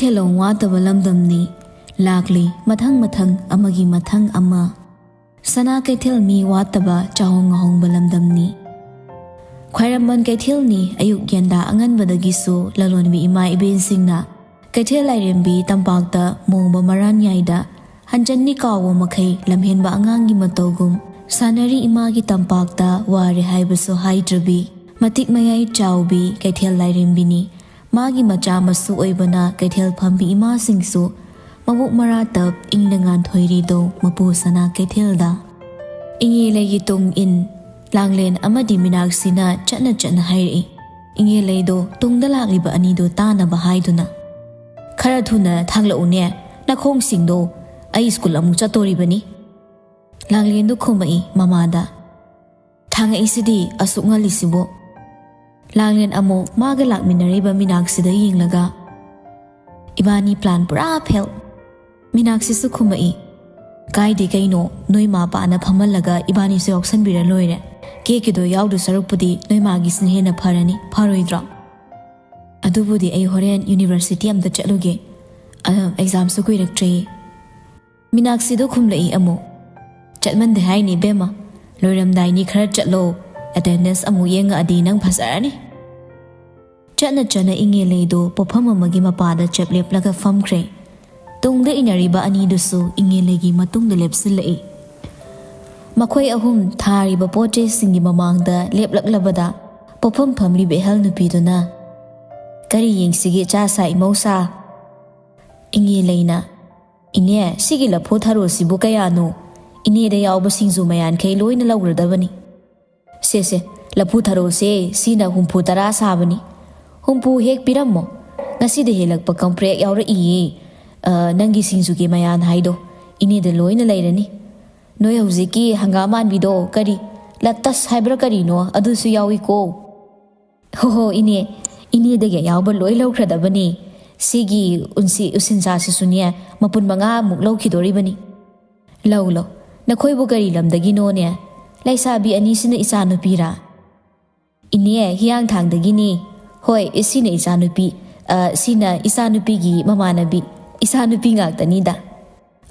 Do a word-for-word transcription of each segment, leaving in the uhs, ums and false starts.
ꯀꯩꯊꯦꯜ ꯋꯥꯠꯇꯕ ꯂꯝꯗꯝꯅꯤ꯫ ꯂꯥꯛꯂꯤ ꯃꯊꯪ ꯃꯊꯪ ꯑꯃꯒꯤ ꯃꯊꯪ ꯑꯃ꯫ ꯁꯅꯥ ꯀꯩꯊꯦꯜ ꯃꯤ ꯋꯥꯠꯇꯕ ꯆꯥꯍꯣꯡ ꯉꯥꯍꯣꯡꯕ ꯂꯝꯗꯝꯅꯤ꯫ ꯈ꯭ꯋꯥꯏꯔꯝꯕꯟ ꯀꯩꯊꯦꯜꯅꯤ꯫ ꯑꯌꯨꯛ ꯌꯦꯟꯗꯥ ꯑꯉꯟꯕꯗꯒꯤꯁꯨ ꯂꯂꯣꯟꯕꯤ ꯏꯃꯥ ꯏꯕꯦꯟꯁꯤꯡꯅ ꯀꯩꯊꯦꯜ ꯂꯥꯏꯔꯦꯝꯕꯤ ꯇꯝꯄꯥꯛꯇ ꯃꯣꯡꯕ ꯃꯔꯥꯟ ꯌꯥꯏꯗ ꯍꯟꯖꯟꯅꯤ ꯀꯥꯎꯕ ꯃꯈꯩ ꯂꯝꯍꯦꯟꯕ ꯑꯉꯥꯡꯒꯤ ꯃꯇꯧꯒꯨꯝ ꯁꯥꯟꯅꯔꯤ ꯏꯃꯥꯒꯤ ꯇꯝꯄꯥꯛꯇ ꯋꯥꯔꯦ ꯍꯥꯏꯕꯁꯨ ꯍꯥꯏꯗ꯭ꯔꯕꯤ ꯃꯇꯤꯛ ꯃꯌꯥꯏ ꯆꯥꯎꯕꯤ ꯀꯩꯊꯦꯜ ꯂꯥꯏꯔꯦꯝꯕꯤꯅꯤ꯫ ꯃꯥꯒꯤ ꯃꯆꯥ ꯃꯁꯨ ꯑꯣꯏꯕꯅ ꯀꯩꯊꯦꯜ ꯐꯝꯕꯤ ꯏꯃꯥꯁꯤꯡꯁꯨ ꯃꯕꯨꯛ ꯃꯔꯥ ꯇꯞ ꯏꯪꯅ ꯉꯥꯟꯊꯣꯏꯔꯤꯗꯣ ꯃꯄꯨ ꯁꯅꯥ ꯀꯩꯊꯦꯜꯗ꯫ ꯏꯉꯦꯂꯩꯒꯤ ꯇꯨꯡ ꯏꯟ ꯂꯥꯡꯂꯦꯟ ꯑꯃꯗꯤ ꯃꯤꯅꯥꯛꯁꯤꯅ ꯆꯠꯅ ꯆꯠꯅ ꯍꯥꯏꯔꯛꯏ꯫ ꯏꯉꯦꯂꯩꯗꯣ ꯇꯨꯡꯗ ꯂꯥꯛꯂꯤꯕ ꯑꯅꯤꯗꯣ ꯇꯥꯅꯕ ꯍꯥꯏꯗꯨꯅ, "ꯈꯔ ꯊꯨꯅ ꯊꯥꯡꯂꯛꯎꯅꯦ, ꯅꯈꯣꯡꯁꯤꯡꯗꯣ, ꯑꯩ ꯁ꯭ꯀꯨꯜ ꯑꯃꯨꯛ ꯆꯠꯇꯣꯔꯤꯕꯅꯤ"꯫ ꯂꯥꯡꯂꯦꯟꯗꯨ ꯈꯨꯝꯃꯛꯏ ꯃꯃꯥꯗ꯫ "ꯊꯥꯡꯉꯛꯏꯁꯤꯗꯤ ꯑꯁꯨꯛ ꯉꯜꯂꯤꯁꯤꯕꯨ?" ꯂꯥꯡꯂꯦꯟ ꯑꯃꯨꯛ ꯃꯥꯒ ꯂꯥꯛꯃꯤꯟꯅꯔꯤꯕ ꯃꯤꯅꯥꯛꯁꯤꯗ ꯌꯦꯡꯂꯒ, "ꯏꯕꯥꯅꯤ ꯄ꯭ꯂꯥꯟ ꯄꯨꯔꯥ ꯐꯦꯜ"꯫ ꯃꯤꯅꯥꯛꯁꯤꯁꯨ ꯈꯨꯝꯃꯛꯏ, "ꯀꯥꯏꯗꯦ ꯀꯩꯅꯣ, ꯅꯣꯏ ꯃꯥ ꯄꯥꯅ ꯐꯝꯍꯜꯂꯒ ꯏꯕꯥꯅꯤꯁꯨ ꯌꯥꯎꯁꯟꯕꯤꯔ ꯂꯣꯏꯔꯦ꯫ ꯀꯦꯛꯀꯤꯗꯣ ꯌꯥꯎꯗꯨ ꯁꯔꯨꯛꯄꯨꯗꯤ ꯅꯣꯏ ꯃꯥꯒꯤꯁꯤꯅ ꯍꯦꯟꯅ ꯐꯔꯅꯤ, ꯐꯔꯣꯏꯗ꯭ꯔꯣ? ꯑꯗꯨꯕꯨꯗꯤ ꯑꯩ ꯍꯣꯔꯦꯟ ꯌꯨꯅꯤꯚꯔꯁꯤꯇꯤ ꯑꯝꯇ ꯆꯠꯂꯨꯒꯦ꯫ ꯑ, ꯑꯦꯛꯖꯥꯝꯁꯨ ꯀꯨꯏꯔꯛꯇ꯭ꯔꯦ"꯫ ꯃꯤꯅꯥꯛꯁꯤꯗꯨ ꯈꯨꯝꯂꯛꯏ ꯑꯃꯨꯛ, "ꯆꯠꯃꯟꯗꯦ ꯍꯥꯏꯅꯤ ꯏꯕꯦꯝꯃ, ꯂꯣꯏꯔꯝꯗꯥꯏꯅꯤ, ꯈꯔ ꯆꯠꯂꯣ, ꯑꯦꯇꯦꯟꯗꯦꯟꯁ ꯑꯃꯨꯛ ꯌꯦꯡꯉꯛꯑꯗꯤ ꯅꯪ ꯐꯖꯔꯅꯤ"꯫ ꯆꯠꯅ ꯆꯠꯅ ꯏꯉꯦꯂꯩꯗꯨ ꯄꯣꯠꯐꯝ ꯑꯃꯒꯤ ꯃꯄꯥꯗ ꯆꯦꯞ ꯂꯦꯞꯂꯒ ꯐꯝꯈ꯭ꯔꯦ꯫ ꯇꯨꯡꯗ ꯏꯟꯅꯔꯤꯕ ꯑꯅꯤꯗꯨꯁꯨ ꯏꯉꯦꯂꯩꯒꯤ ꯃꯇꯨꯡꯗ ꯂꯦꯞꯁꯤꯜꯂꯛꯏ꯫ ꯃꯈꯣꯏ ꯑꯍꯨꯝ ꯊꯥꯔꯤꯕ ꯄꯣꯠ ꯆꯩꯁꯤꯡꯒꯤ ꯃꯃꯥꯡꯗ ꯂꯦꯞꯂꯛꯂꯕꯗ ꯄꯣꯠꯐꯝ ꯐꯝꯂꯤꯕ ꯑꯍꯜ ꯅꯨꯄꯤꯗꯨꯅ, "ꯀꯔꯤ ꯌꯦꯡꯁꯤꯒꯦ ꯏꯆꯥ ꯁꯥ ꯏꯃꯧ ꯁꯥ?" ꯏꯉꯦꯂꯩꯅ, "ꯏꯅꯦ, ꯁꯤꯒꯤ ꯂꯐꯨ ꯊꯔꯣꯁꯤꯕꯨ ꯀꯌꯥꯅꯣ? ꯏꯅꯦꯗ ꯌꯥꯎꯕ ꯁꯤꯡꯖꯨ ꯃꯌꯥꯟꯈꯩ ꯂꯣꯏꯅ ꯂꯧꯔꯗꯕꯅꯤ"꯫ "ꯁꯦ, ꯁꯦ, ꯂꯐꯨ ꯊꯔꯣꯁꯦ ꯁꯤꯅ ꯍꯨꯝꯐꯨ ꯇꯔꯥ ꯁꯥꯕꯅꯤ꯫ ꯍꯨꯝꯐꯨ ꯍꯦꯛ ꯄꯤꯔꯝꯃꯣ꯫ ꯉꯁꯤꯗ ꯍꯦꯜꯂꯛꯄ ꯀꯝꯄ꯭ꯔꯦꯛ ꯌꯥꯎꯔꯛꯏꯌꯦ꯫ ꯑ, ꯅꯪꯒꯤ ꯁꯤꯡꯖꯨꯒꯤ ꯃꯌꯥꯟ ꯍꯥꯏꯗꯣ ꯏꯅꯦꯗ ꯂꯣꯏꯅ ꯂꯩꯔꯅꯤ꯫ ꯅꯣꯏ ꯍꯧꯖꯤꯛꯀꯤ ꯍꯪꯒꯥꯝ ꯃꯥꯟꯕꯤꯗꯣ, ꯀꯔꯤ, ꯂꯇꯁ ꯍꯥꯏꯕ꯭ꯔꯥ ꯀꯔꯤꯅꯣ, ꯑꯗꯨꯁꯨ ꯌꯥꯎꯏꯀꯣ"꯫ "ꯍꯣ ꯍꯣ ꯏꯅꯦ, ꯏꯅꯦꯗꯒꯤ ꯑꯌꯥꯎꯕ ꯂꯣꯏ ꯂꯧꯈ꯭ꯔꯗꯕꯅꯤ꯫ ꯁꯤꯒꯤ ꯎꯟꯁꯤ-, ꯎꯁꯤꯟꯁꯥꯁꯤꯁꯨꯅꯦ, ꯃꯄꯨꯟ ꯃꯉꯥꯃꯨꯛ ꯂꯧꯈꯤꯗꯣꯔꯤꯕꯅꯤ"꯫ "ꯂꯧ ꯂꯧ, ꯅꯈꯣꯏꯕꯨ ꯀꯔꯤ ꯂꯝꯗꯒꯤꯅꯣꯅꯦ? ꯂꯩꯁꯥꯕꯤ ꯑꯅꯤꯁꯤꯅ ꯏꯆꯥꯅꯨꯄꯤꯔꯥ?" "ꯏꯅꯦ, ꯍꯤꯌꯥꯡꯊꯥꯡꯗꯒꯤꯅꯤ"꯫ "ꯍꯣꯏ, ꯁꯤꯅ ꯏꯆꯥꯅꯨꯄꯤ, "ꯑ, ꯁꯤꯅ ꯏꯆꯥꯅꯨꯄꯤꯒꯤ ꯃꯃꯥꯟꯅꯕꯤ, ꯏꯆꯥꯅꯨꯄꯤ ꯉꯥꯛꯇꯅꯤꯗ"꯫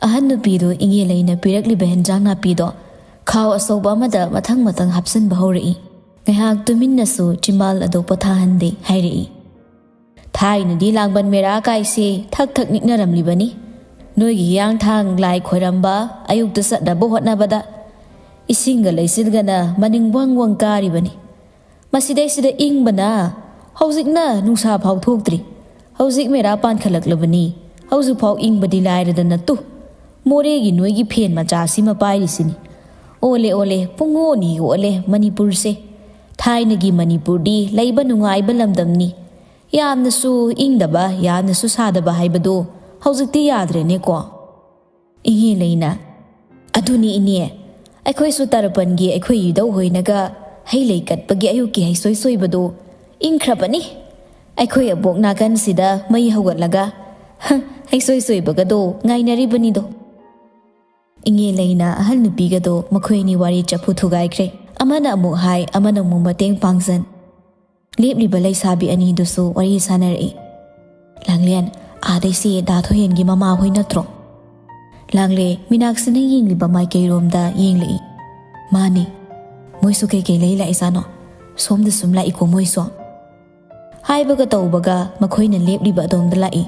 ꯑꯍꯟ ꯅꯨꯄꯤꯗꯨ ꯏꯉꯦꯂꯩꯅ ꯄꯤꯔꯛꯂꯤꯕ ꯍꯦꯟꯖꯥꯡ ꯅꯥꯄꯤꯗꯣ ꯈꯥꯎ ꯑꯆꯧꯕ ꯑꯃꯗ ꯃꯊꯪ ꯃꯊꯪ ꯍꯥꯞꯆꯤꯟꯕ ꯍꯧꯔꯛꯏ꯫ ꯉꯥꯏꯍꯥꯛ ꯇꯨꯃꯤꯟꯅꯁꯨ ꯆꯤꯝꯕꯥꯜ ꯑꯗꯨ ꯄꯣꯊꯥꯍꯟꯗꯦ ꯍꯥꯏꯔꯛꯏ꯫ "ꯊꯥꯏꯅꯗꯤ ꯂꯥꯡꯕꯟ ꯃꯦꯔꯥ ꯀꯥꯏꯁꯦ ꯊꯛ ꯊꯛ ꯅꯤꯛꯅꯔꯝꯂꯤꯕꯅꯤ꯫ ꯅꯣꯏꯒꯤ ꯍꯤꯌꯥꯡꯊꯥꯡ ꯂꯥꯏ ꯈꯣꯏꯔꯝꯕ ꯑꯌꯨꯛꯇ ꯆꯠꯅꯕ ꯍꯣꯠꯅꯕꯗ ꯏꯁꯤꯡꯒ ꯂꯩꯆꯤꯜꯒꯅ ꯃꯅꯤꯡ ꯋꯪ ꯋꯪ ꯀꯥꯔꯤꯕꯅꯤ꯫ ꯃꯁꯤꯗꯩꯁꯤꯗ ꯏꯪꯕꯅ ꯍꯧꯖꯤꯛꯅ ꯅꯨꯡꯁꯥ ꯐꯥꯎ ꯊꯣꯛꯇ꯭ꯔꯤ꯫ ꯍꯧꯖꯤꯛ ꯃꯦꯔꯥ ꯄꯥꯟꯈꯠꯂꯛꯂꯕꯅꯤ꯫ ꯍꯧꯖꯤꯛꯐꯥꯎ ꯏꯪꯕꯗꯤ ꯂꯥꯏꯔꯗꯅ ꯇꯨ, ꯃꯣꯔꯦꯒꯤ ꯅꯣꯏꯒꯤ ꯐꯦꯟ ꯃꯆꯥꯁꯤꯃ ꯄꯥꯏꯔꯤꯁꯤꯅꯤ꯫ ꯑꯣꯜꯂꯦ, ꯑꯣꯜꯂꯦ, ꯄꯨꯡ ꯑꯣꯟ ꯍꯦꯛ ꯑꯣꯜꯂꯦ ꯃꯅꯤꯄꯨꯔꯁꯦ꯫ ꯊꯥꯏꯅꯒꯤ ꯃꯅꯤꯄꯨꯔꯗꯤ ꯂꯩꯕ ꯅꯨꯡꯉꯥꯏꯕ ꯂꯝꯗꯝꯅꯤ꯫ ꯌꯥꯝꯅꯁꯨ ꯏꯪꯗꯕ, ꯌꯥꯝꯅꯁꯨ ꯁꯥꯗꯕ ꯍꯥꯏꯕꯗꯣ ꯍꯧꯖꯤꯛꯇꯤ ꯌꯥꯗ꯭ꯔꯦꯅꯦꯀꯣ"꯫ ꯏꯉꯦꯂꯩꯅ, "ꯑꯗꯨꯅꯤ ꯏꯅꯦ, ꯑꯩꯈꯣꯏꯁꯨ ꯇꯔꯄꯟꯒꯤ ꯑꯩꯈꯣꯏ ꯏꯙꯧ ꯍꯣꯏꯅꯒ ꯍꯩ ꯂꯩ ꯀꯠꯄꯒꯤ ꯑꯌꯨꯛꯀꯤ ꯍꯩꯁꯣꯏ ꯁꯣꯏꯕꯗꯣ ꯏꯪꯈ꯭ꯔꯕꯅꯤ꯫ ꯑꯩꯈꯣꯏ ꯑꯕꯣꯛ ꯅꯥꯀꯟꯁꯤꯗ ꯃꯩ ꯍꯧꯒꯠꯂꯒ, ꯍ, ꯍꯩꯁꯣꯏ ꯁꯣꯏꯕꯒꯗꯣ ꯉꯥꯏꯅꯔꯤꯕꯅꯤꯗꯣ"꯫ ꯏꯉꯦꯂꯩꯅ ꯑꯍꯜ ꯅꯨꯄꯤꯒꯗꯣ ꯃꯈꯣꯏ ꯑꯅꯤ ꯋꯥꯔꯤ ꯆꯐꯨ ꯊꯨꯒꯥꯏꯈ꯭ꯔꯦ꯫ ꯑꯃꯅ ꯑꯃꯨꯛ ꯍꯥꯏ, ꯑꯃꯅ ꯑꯃꯨꯛ ꯃꯇꯦꯡ ꯄꯥꯡꯖꯟ꯫ ꯂꯦꯞꯂꯤꯕ ꯂꯩꯁꯥꯕꯤ ꯑꯅꯤꯗꯨꯁꯨ ꯋꯥꯔꯤ ꯁꯥꯟꯅꯔꯛꯏ꯫ "ꯂꯥꯡꯂꯦꯟ, ꯑꯥꯗꯩꯁꯦ ꯗꯥ ꯊꯣꯏꯍꯦꯟꯒꯤ ꯃꯃꯥꯍꯣꯏ ꯅꯠꯇ꯭ꯔꯣ?" ꯂꯥꯡꯂꯦ ꯃꯤꯅꯥꯛꯁꯤꯅ ꯌꯦꯡꯂꯤꯕ ꯃꯥꯏꯀꯩꯔꯣꯝꯗ ꯌꯦꯡꯂꯛꯏ꯫ "ꯃꯥꯅꯤ꯫ ꯃꯣꯏꯁꯨ ꯀꯩꯀꯩ ꯂꯩ ꯂꯥꯛꯏꯖꯥꯠꯅꯣ? ꯁꯣꯝꯗ ꯁꯨꯝ ꯂꯥꯛꯏꯀꯣ ꯃꯣꯏꯁꯨ"꯫ ꯍꯥꯏꯕꯒ ꯇꯧꯕꯒ ꯃꯈꯣꯏꯅ ꯂꯦꯞꯂꯤꯕ ꯑꯗꯣꯝꯗ ꯂꯥꯛꯏ꯫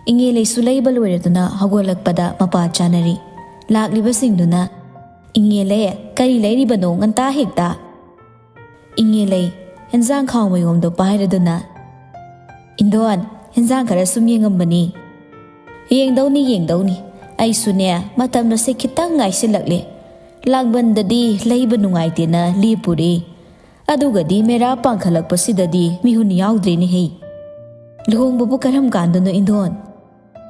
ꯏꯉꯦꯂꯩꯁꯨ ꯂꯩꯕ ꯂꯣꯏꯔꯗꯨꯅ ꯍꯧꯒꯠꯂꯛꯄꯗ ꯃꯄꯥ ꯆꯥꯅꯔꯤ꯫ ꯂꯥꯛꯂꯤꯕꯁꯤꯡꯗꯨꯅ, "ꯏꯉꯦꯂꯩ, ꯀꯔꯤ ꯂꯩꯔꯤꯕꯅꯣ ꯉꯟꯇꯥ ꯍꯦꯛꯇ?" ꯏꯉꯦꯂꯩ ꯍꯦꯟꯖꯥꯡ ꯈꯥꯎ ꯃꯌꯣꯝꯗꯣ ꯄꯥꯏꯔꯗꯨꯅ, "ꯏꯟꯗꯣꯟ, ꯍꯦꯟꯖꯥꯡ ꯈꯔ ꯁꯨꯝ ꯌꯦꯡꯉꯝꯕꯅꯤ"꯫ "ꯌꯦꯡꯗꯧꯅꯤ, ꯌꯦꯡꯗꯧꯅꯤ꯫ ꯑꯩꯁꯨꯅꯦ, ꯃꯇꯝ ꯑꯁꯦ ꯈꯤꯇꯪ ꯉꯥꯏꯁꯤꯜꯂꯛꯂꯦ꯫ ꯂꯥꯡꯕꯟꯗꯗꯤ ꯂꯩꯕ ꯅꯨꯡꯉꯥꯏꯇꯦꯅ ꯂꯦꯞꯄꯨꯔꯦ꯫ ꯑꯗꯨꯒꯗꯤ ꯃꯦꯔꯥ ꯄꯥꯡꯈꯠꯂꯛꯄꯁꯤꯗꯗꯤ ꯃꯤꯍꯨꯟ ꯌꯥꯎꯗ꯭ꯔꯦꯅꯦꯍꯦ꯫ ꯂꯨꯍꯣꯡꯕꯕꯨ ꯀꯔꯝ ꯀꯥꯟꯗꯅꯣ, ꯏꯟꯗꯣꯟ?"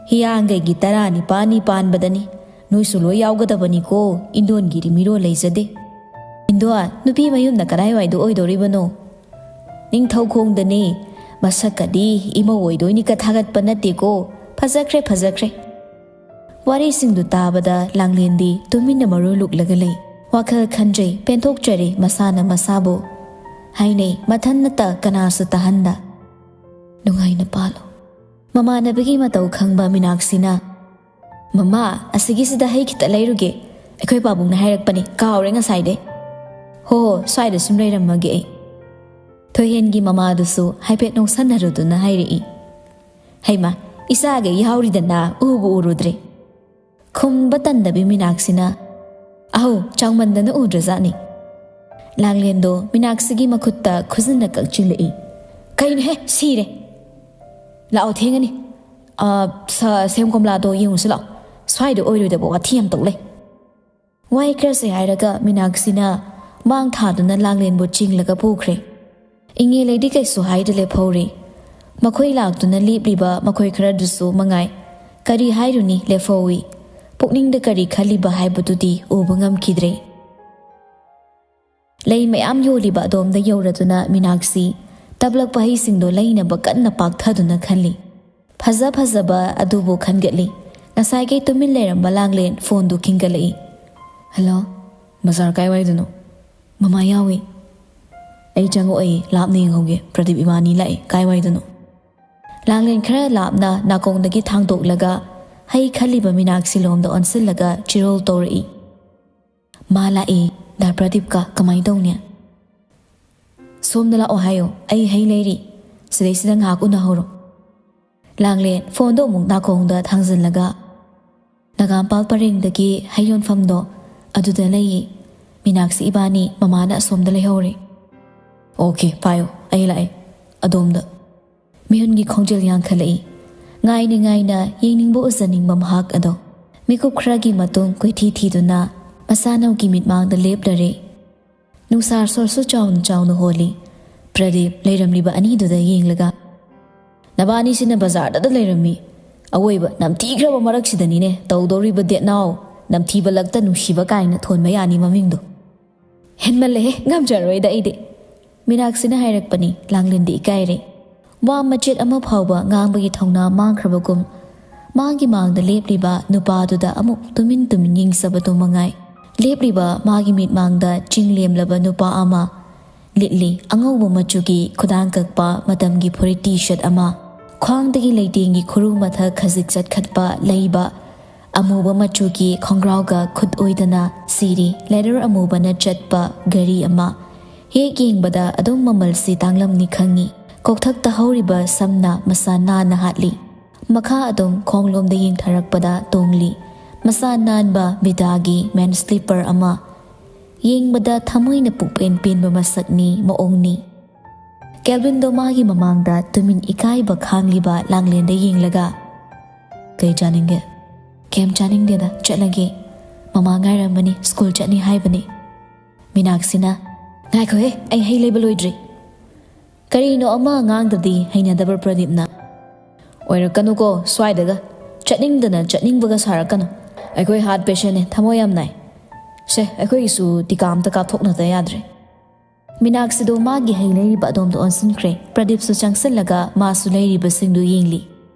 "ꯍꯤꯌꯥꯡꯒꯩꯒꯤ ꯇꯔꯥꯅꯤꯄꯥꯟꯅꯤ ꯄꯥꯟꯕꯗꯅꯤ꯫ ꯅꯣꯏꯁꯨ ꯂꯣꯏ ꯌꯥꯎꯒꯗꯕꯅꯤꯀꯣ, ꯏꯟꯗꯣꯟꯒꯤꯗꯤ ꯃꯤꯔꯣꯜ ꯂꯩꯖꯗꯦ"꯫ "ꯏꯟꯗꯣꯟ, ꯅꯨꯄꯤ ꯃꯌꯨꯝꯅ ꯀꯗꯥꯏꯋꯥꯏꯗ ꯑꯣꯏꯗꯧꯔꯤꯕꯅꯣ?" "ꯅꯤꯡꯊꯧꯈꯣꯡꯗꯅꯦ꯫ ꯃꯁꯛꯀꯗꯤ ꯏꯃꯧ ꯑꯣꯏꯗꯣꯏꯅꯤꯒ ꯊꯥꯒꯠꯄ ꯅꯠꯇꯦꯀꯣ꯫ ꯐꯖꯈ꯭ꯔꯦ, ꯐꯖꯈ꯭ꯔꯦ"꯫ ꯋꯥꯔꯤꯁꯤꯡꯗꯨ ꯇꯥꯕꯗ ꯂꯥꯡꯂꯦꯟꯗꯤ ꯇꯨꯃꯤꯟꯅ ꯃꯔꯨ ꯂꯨꯛꯂꯒ ꯂꯩ꯫ ꯋꯥꯈꯜ ꯈꯟꯖꯩ, ꯄꯦꯟꯊꯣꯛꯆꯔꯦ ꯃꯁꯥꯅ ꯃꯁꯥꯕꯨ꯫ ꯍꯥꯏꯅꯩ, ꯃꯊꯟꯅꯇ ꯀꯅꯥꯁꯨ ꯇꯥꯍꯟꯗ꯫ ꯅꯨꯡꯉꯥꯏꯅ ꯄꯥꯜꯂꯣ꯫ ꯃꯃꯥꯟꯅꯕꯤꯒꯤ ꯃꯇꯧ ꯈꯪꯕ ꯃꯤꯅꯥꯛꯁꯤꯅ, "ꯃꯃꯥ, ꯑꯁꯤꯒꯤꯁꯤꯗ ꯍꯩ ꯈꯤꯇ ꯂꯩꯔꯨꯒꯦ, ꯑꯩꯈꯣꯏ ꯄꯥꯕꯨꯡꯅ ꯍꯥꯏꯔꯛꯄꯅꯤ, ꯀꯥꯎꯔꯦ ꯉꯁꯥꯏꯗꯩ"꯫ "ꯍꯣ ꯍꯣ, ꯁ꯭ꯋꯥꯏꯗ ꯁꯨꯝ ꯂꯩꯔꯝꯃꯒꯦ ꯑꯩ"꯫ ꯊꯣꯏꯍꯦꯟꯒꯤ ꯃꯃꯥꯗꯨꯁꯨ ꯍꯥꯏꯐꯦꯠ ꯅꯣꯛꯁꯟꯅꯔꯨꯗꯨꯅ ꯍꯥꯏꯔꯛꯏ, "ꯍꯩꯃꯥ, ꯏꯆꯥꯒ ꯌꯥꯎꯔꯤꯗꯅ, ꯎꯕꯨ ꯎꯔꯨꯗ꯭ꯔꯦ"꯫ ꯈꯨꯝꯕ ꯇꯟꯗꯕꯤ ꯃꯤꯅꯥꯛꯁꯤꯅ, "ꯑꯍꯧ, ꯆꯥꯎꯃꯟꯗꯅ ꯎꯗ꯭ꯔꯖꯥꯠꯅꯤ"꯫ ꯂꯥꯡꯂꯦꯟꯗꯣ ꯃꯤꯅꯥꯛꯁꯤꯒꯤ ꯃꯈꯨꯠꯇ ꯈꯨꯖꯤꯟꯅ ꯀꯛꯆꯤꯜꯂꯛꯏ꯫ "ꯀꯩꯅꯣꯍꯦ, ꯁꯤꯔꯦ! ꯂꯥꯛꯑꯣ, ꯊꯦꯡꯉꯅꯤ꯫ ꯑ, ꯁ-, ꯁꯦꯝ ꯀꯣꯝꯂꯥꯗꯣ ꯌꯦꯡꯉꯨꯁꯤ ꯂꯥꯛꯑꯣ꯫ ꯁ꯭ꯋꯥꯏꯗ ꯑꯣꯏꯔꯣꯏꯗꯕ ꯋꯥꯊꯤ ꯌꯥꯝ ꯇꯧ ꯂꯩ"꯫ ꯋꯥꯍꯩ ꯈꯔꯁꯦ ꯍꯥꯏꯔꯒ ꯃꯤꯅꯥꯛꯁꯤꯅ ꯃꯥꯡ ꯊꯥꯗꯨꯅ ꯂꯥꯡꯂꯦꯟꯕꯨ ꯆꯤꯡꯂꯒ ꯄꯨꯈ꯭ꯔꯦ꯫ ꯏꯉꯦꯂꯩꯗꯤ ꯀꯩꯁꯨ ꯍꯥꯏꯗ ꯂꯦꯞꯍꯧꯔꯤ꯫ ꯃꯈꯣꯏ ꯂꯥꯛꯇꯨꯅ ꯂꯦꯞꯂꯤꯕ ꯃꯈꯣꯏ ꯈꯔꯗꯨꯁꯨ ꯃꯉꯥꯏ꯫ ꯀꯔꯤ ꯍꯥꯏꯔꯨꯅꯤ, ꯂꯦꯞꯍꯧꯏ꯫ ꯄꯨꯛꯅꯤꯡꯗ ꯀꯔꯤ ꯈꯜꯂꯤꯕ ꯍꯥꯏꯕꯗꯨꯗꯤ ꯎꯕ ꯉꯝꯈꯤꯗ꯭ꯔꯦ꯫ ꯂꯩ ꯃꯌꯥꯝ ꯌꯣꯜꯂꯤꯕ ꯑꯗꯣꯝꯗ ꯌꯧꯔꯗꯨꯅ ꯃꯤꯅꯥꯛꯁꯤ ꯇꯞꯂꯛꯄ ꯍꯩꯁꯤꯡꯗꯣ ꯂꯩꯅꯕ ꯀꯟꯅ ꯄꯥꯛꯊꯗꯨꯅ ꯈꯜꯂꯤ꯫ ꯐꯖ ꯐꯖꯕ ꯑꯗꯨꯕꯨ ꯈꯟꯒꯠꯂꯤ꯫ ꯉꯁꯥꯏꯒꯩ ꯇꯨꯃꯤꯟ ꯂꯩꯔꯝꯕ ꯂꯥꯡꯂꯦꯟ ꯐꯣꯟꯗꯨ ꯈꯤꯡꯒꯠꯂꯛꯏ꯫ "ꯍꯜꯂꯣ, ꯕꯖꯥꯔ ꯀꯥꯏꯋꯥꯏꯗꯅꯣ?" "ꯃꯃꯥ ꯌꯥꯎꯏ"꯫ "ꯑꯩ ꯆꯪꯉꯛꯑꯣꯏ, ꯂꯥꯞꯅ ꯌꯦꯡꯍꯧꯒꯦ꯫ ꯄ꯭ꯔꯗꯤꯞ ꯏꯕꯥꯅꯤ ꯂꯥꯛꯑꯦ꯫ ꯀꯥꯏꯋꯥꯏꯗꯅꯣ?" ꯂꯥꯡꯂꯦꯟ ꯈꯔ ꯂꯥꯞꯅ ꯅꯥꯀꯣꯡꯗꯒꯤ ꯊꯥꯡꯗꯣꯛꯂꯒ ꯍꯩ ꯈꯜꯂꯤꯕ ꯃꯤꯅꯥꯛꯁꯤ ꯂꯣꯝꯗ ꯑꯣꯟꯁꯤꯜꯂꯒ ꯆꯤꯔꯣꯜ ꯇꯧꯔꯛꯏ꯫ "ꯃꯥ ꯂꯥꯛꯑꯦ, ꯗꯥ ꯄ꯭ꯔꯗꯤꯞꯀ꯫ ꯀꯃꯥꯏ ꯇꯧꯅꯤ?" "ꯁꯣꯝꯗ ꯂꯥꯛꯑꯣ ꯍꯥꯏꯌꯣ, ꯑꯩ ꯍꯩ ꯂꯩꯔꯤ꯫ ꯁꯤꯗꯩꯁꯤꯗ ꯉꯥꯏꯍꯥꯛ ꯎꯅꯍꯧꯔꯣ"꯫ ꯂꯥꯡꯂꯦꯟ ꯐꯣꯟꯗꯣ ꯑꯃꯨꯛ ꯅꯥꯀꯣꯡꯗ ꯊꯥꯡꯖꯤꯜꯂꯒ, "ꯅꯒꯥꯝꯄꯥꯜ ꯄꯔꯦꯡꯗꯒꯤ ꯍꯩ ꯌꯣꯟꯐꯝꯗꯣ, ꯑꯗꯨꯗ ꯂꯩꯌꯦ꯫ ꯃꯤꯅꯥꯛꯁꯤ ꯏꯕꯥꯅꯤ ꯃꯃꯥꯅ ꯑꯁꯣꯝꯗ ꯂꯩꯍꯧꯔꯦ"꯫ "ꯑꯣꯀꯦ, ꯄꯥꯏꯌꯣ, ꯑꯩ ꯂꯥꯛꯑꯦ꯫ ꯑꯗꯣꯝꯗ"꯫ ꯃꯤꯍꯨꯟꯒꯤ ꯈꯣꯡꯖꯦꯜ ꯌꯥꯡꯈꯠꯂꯛꯏ꯫ ꯉꯥꯏꯅ ꯉꯥꯏꯅ ꯌꯦꯡꯅꯤꯡꯕ ꯎꯖꯅꯤꯡꯕ ꯃꯍꯥꯛ ꯑꯗꯣ꯫ ꯃꯤꯀꯨꯞ ꯈꯔꯒꯤ ꯃꯇꯨꯡ ꯀꯣꯏꯊꯤ ꯊꯤꯗꯨꯅ ꯃꯁꯥꯅꯧꯒꯤ ꯃꯤꯠꯃꯥꯡꯗ ꯂꯦꯞꯂꯔꯦ꯫ ꯅꯨꯡꯁꯥ ꯁꯣꯔꯁꯨ ꯆꯥꯎꯅ ꯆꯥꯎꯅ ꯍꯣꯜꯂꯤ꯫ ꯄ꯭ꯔꯗꯤꯞ ꯂꯩꯔꯝꯂꯤꯕ ꯑꯅꯤꯗꯨꯗ ꯌꯦꯡꯂꯒ, "ꯅꯕꯥꯅꯤꯁꯤꯅ ꯕꯖꯥꯔꯗꯗ ꯂꯩꯔꯝꯃꯤ꯫ ꯑꯋꯣꯏꯕ ꯅꯝꯊꯤꯈ꯭ꯔꯕ ꯃꯔꯛꯁꯤꯗꯅꯤꯅꯦ ꯇꯧꯗꯧꯔꯤꯕ ꯗꯦꯠꯅꯥꯎ, ꯅꯝꯊꯤꯕ ꯂꯛꯇ ꯅꯨꯡꯁꯤꯕ ꯀꯥꯏꯅ ꯊꯣꯟꯕ ꯌꯥꯅꯤ ꯃꯃꯤꯡꯗꯣ꯫ ꯍꯦꯟꯃꯜꯂꯦꯍꯦ, ꯉꯝꯖꯔꯣꯏꯗ ꯑꯩꯗꯤ"꯫ ꯃꯤꯅꯥꯛꯁꯤꯅ ꯍꯥꯏꯔꯛꯄꯅꯤ꯫ ꯂꯥꯡꯂꯦꯟꯗꯤ ꯏꯀꯥꯏꯔꯦ꯫ ꯋꯥ ꯃꯆꯦꯠ ꯑꯃ ꯐꯥꯎꯕ ꯉꯥꯡꯕꯒꯤ ꯊꯧꯅꯥ ꯃꯥꯡꯈ꯭ꯔꯕꯒꯨꯝ ꯃꯥꯒꯤ ꯃꯥꯡꯗ ꯂꯦꯞꯂꯤꯕ ꯅꯨꯄꯥꯗꯨꯗ ꯑꯃꯨꯛ ꯇꯨꯃꯤꯟ ꯇꯨꯃꯤꯟ ꯌꯦꯡꯖꯕꯗꯨ ꯃꯉꯥꯏ꯫ ꯂꯦꯞꯂꯤꯕ ꯃꯥꯒꯤ ꯃꯤꯠꯃꯥꯡꯗ ꯆꯤꯡ ꯂꯦꯝꯂꯕ ꯅꯨꯄꯥ ꯑꯃ ꯂꯤꯠꯂꯤ꯫ ꯑꯉꯧꯕ ꯃꯆꯨꯒꯤ ꯈꯨꯗꯥꯡ ꯀꯛꯄ ꯃꯇꯝꯒꯤ ꯐꯨꯔꯤꯠ ꯇꯤ ꯁꯔꯠ ꯑꯃ, ꯈ꯭ꯋꯥꯡꯗꯒꯤ ꯂꯩꯇꯦꯡꯒꯤ ꯈꯨꯔꯨ ꯃꯊꯛ ꯈꯖꯤꯛ ꯆꯠꯈꯠꯄ ꯂꯩꯕ, ꯑꯃꯨꯕ ꯃꯆꯨꯒꯤ ꯈꯣꯡꯒ꯭ꯔꯥꯎꯒ ꯈꯨꯠ ꯑꯣꯏꯗꯅ ꯁꯤꯔꯤ꯫ ꯂꯦꯗꯔ ꯑꯃꯨꯕꯅ ꯆꯠꯄ ꯒꯥꯔꯤ ꯑꯃ꯫ ꯍꯦꯛ ꯌꯦꯡꯕꯗ ꯑꯗꯨꯝ ꯃꯃꯜꯁꯤ ꯇꯥꯡꯂꯝꯅꯤ ꯈꯪꯉꯤ꯫ ꯀꯣꯛꯊꯛꯇ ꯍꯧꯔꯤꯕ ꯁꯝꯅ ꯃꯁꯥ ꯅꯥꯟꯅ ꯍꯥꯠꯂꯤ꯫ ꯃꯈꯥ ꯑꯗꯨꯝ ꯈꯣꯡꯂꯣꯝꯗ ꯌꯦꯡꯊꯔꯛꯄꯗ ꯇꯣꯡꯂꯤ꯫ ꯃꯁꯥ ꯅꯥꯟꯕ ꯕꯤꯗꯥꯒꯤ ꯃꯦꯟ ꯁ꯭ꯂꯤꯄꯔ ꯑꯃ꯫ ꯌꯦꯡꯕꯗ ꯊꯃꯣꯏꯅ ꯄꯨꯛꯄꯦꯟ ꯄꯦꯟꯕ ꯃꯁꯛꯅꯤ, ꯃꯑꯣꯡꯅꯤ꯫ ꯀꯦꯜꯚꯤꯟꯗꯣ ꯃꯥꯒꯤ ꯃꯃꯥꯡꯗ ꯇꯨꯃꯤꯟ ꯏꯀꯥꯏꯕ ꯈꯥꯡꯂꯤꯕ ꯂꯥꯡꯂꯦꯟꯗ ꯌꯦꯡꯂꯒ, "ꯀꯩ ꯆꯥꯅꯤꯡꯒꯦ?" "ꯀꯩꯝ ꯆꯥꯅꯤꯡꯗꯦꯗ, ꯆꯠꯂꯒꯦ꯫ ꯃꯃꯥ ꯉꯥꯏꯔꯝꯃꯅꯤ, ꯁ꯭ꯀꯨꯜ ꯆꯠꯅꯤ ꯍꯥꯏꯕꯅꯤ꯫" ꯃꯤꯅꯥꯛꯁꯤꯅ, "ꯉꯥꯏꯈꯣꯍꯦ, ꯑꯩ ꯍꯩ ꯂꯩꯕ ꯂꯣꯏꯗ꯭ꯔꯤ꯫" ꯀꯔꯤꯅꯣ ꯑꯃ ꯉꯥꯡꯗ꯭ꯔꯗꯤ ꯍꯩꯅꯗꯕ ꯄ꯭ꯔꯗꯤꯞꯅ꯫ "ꯑꯣꯏꯔꯛꯀꯅꯨꯀꯣ ꯁ꯭ꯋꯥꯏꯗꯒ꯫ ꯆꯠꯅꯤꯡꯗꯅ ꯆꯠꯅꯤꯡꯕꯒ ꯁꯥꯔꯛꯀꯅꯨ꯫ ꯑꯩꯈꯣꯏ ꯍꯥꯔꯠ ꯄꯦꯁꯦꯟꯅꯦ, ꯊꯃꯣꯏ ꯌꯥꯝ ꯅꯥꯏ꯫ ꯁꯦ, ꯑꯩꯈꯣꯏꯒꯤꯁꯨ ꯇꯤꯀꯥ ꯑꯝꯇ ꯀꯥꯞꯊꯣꯛꯅꯗ ꯌꯥꯗ꯭ꯔꯦ꯫" ꯃꯤꯅꯥꯛꯁꯤꯗꯣ ꯃꯥꯒꯤ ꯍꯩ ꯂꯩꯔꯤꯕ ꯑꯗꯣꯝꯗ ꯑꯣꯟꯁꯤꯟꯈ꯭ꯔꯦ꯫ ꯄ꯭ꯔꯗꯤꯞꯁꯨ ꯆꯪꯁꯤꯜꯂꯒ ꯃꯥꯁꯨ ꯂꯩꯔꯤꯕꯁꯤꯡꯗꯨ ꯌꯦꯡꯂꯤ꯫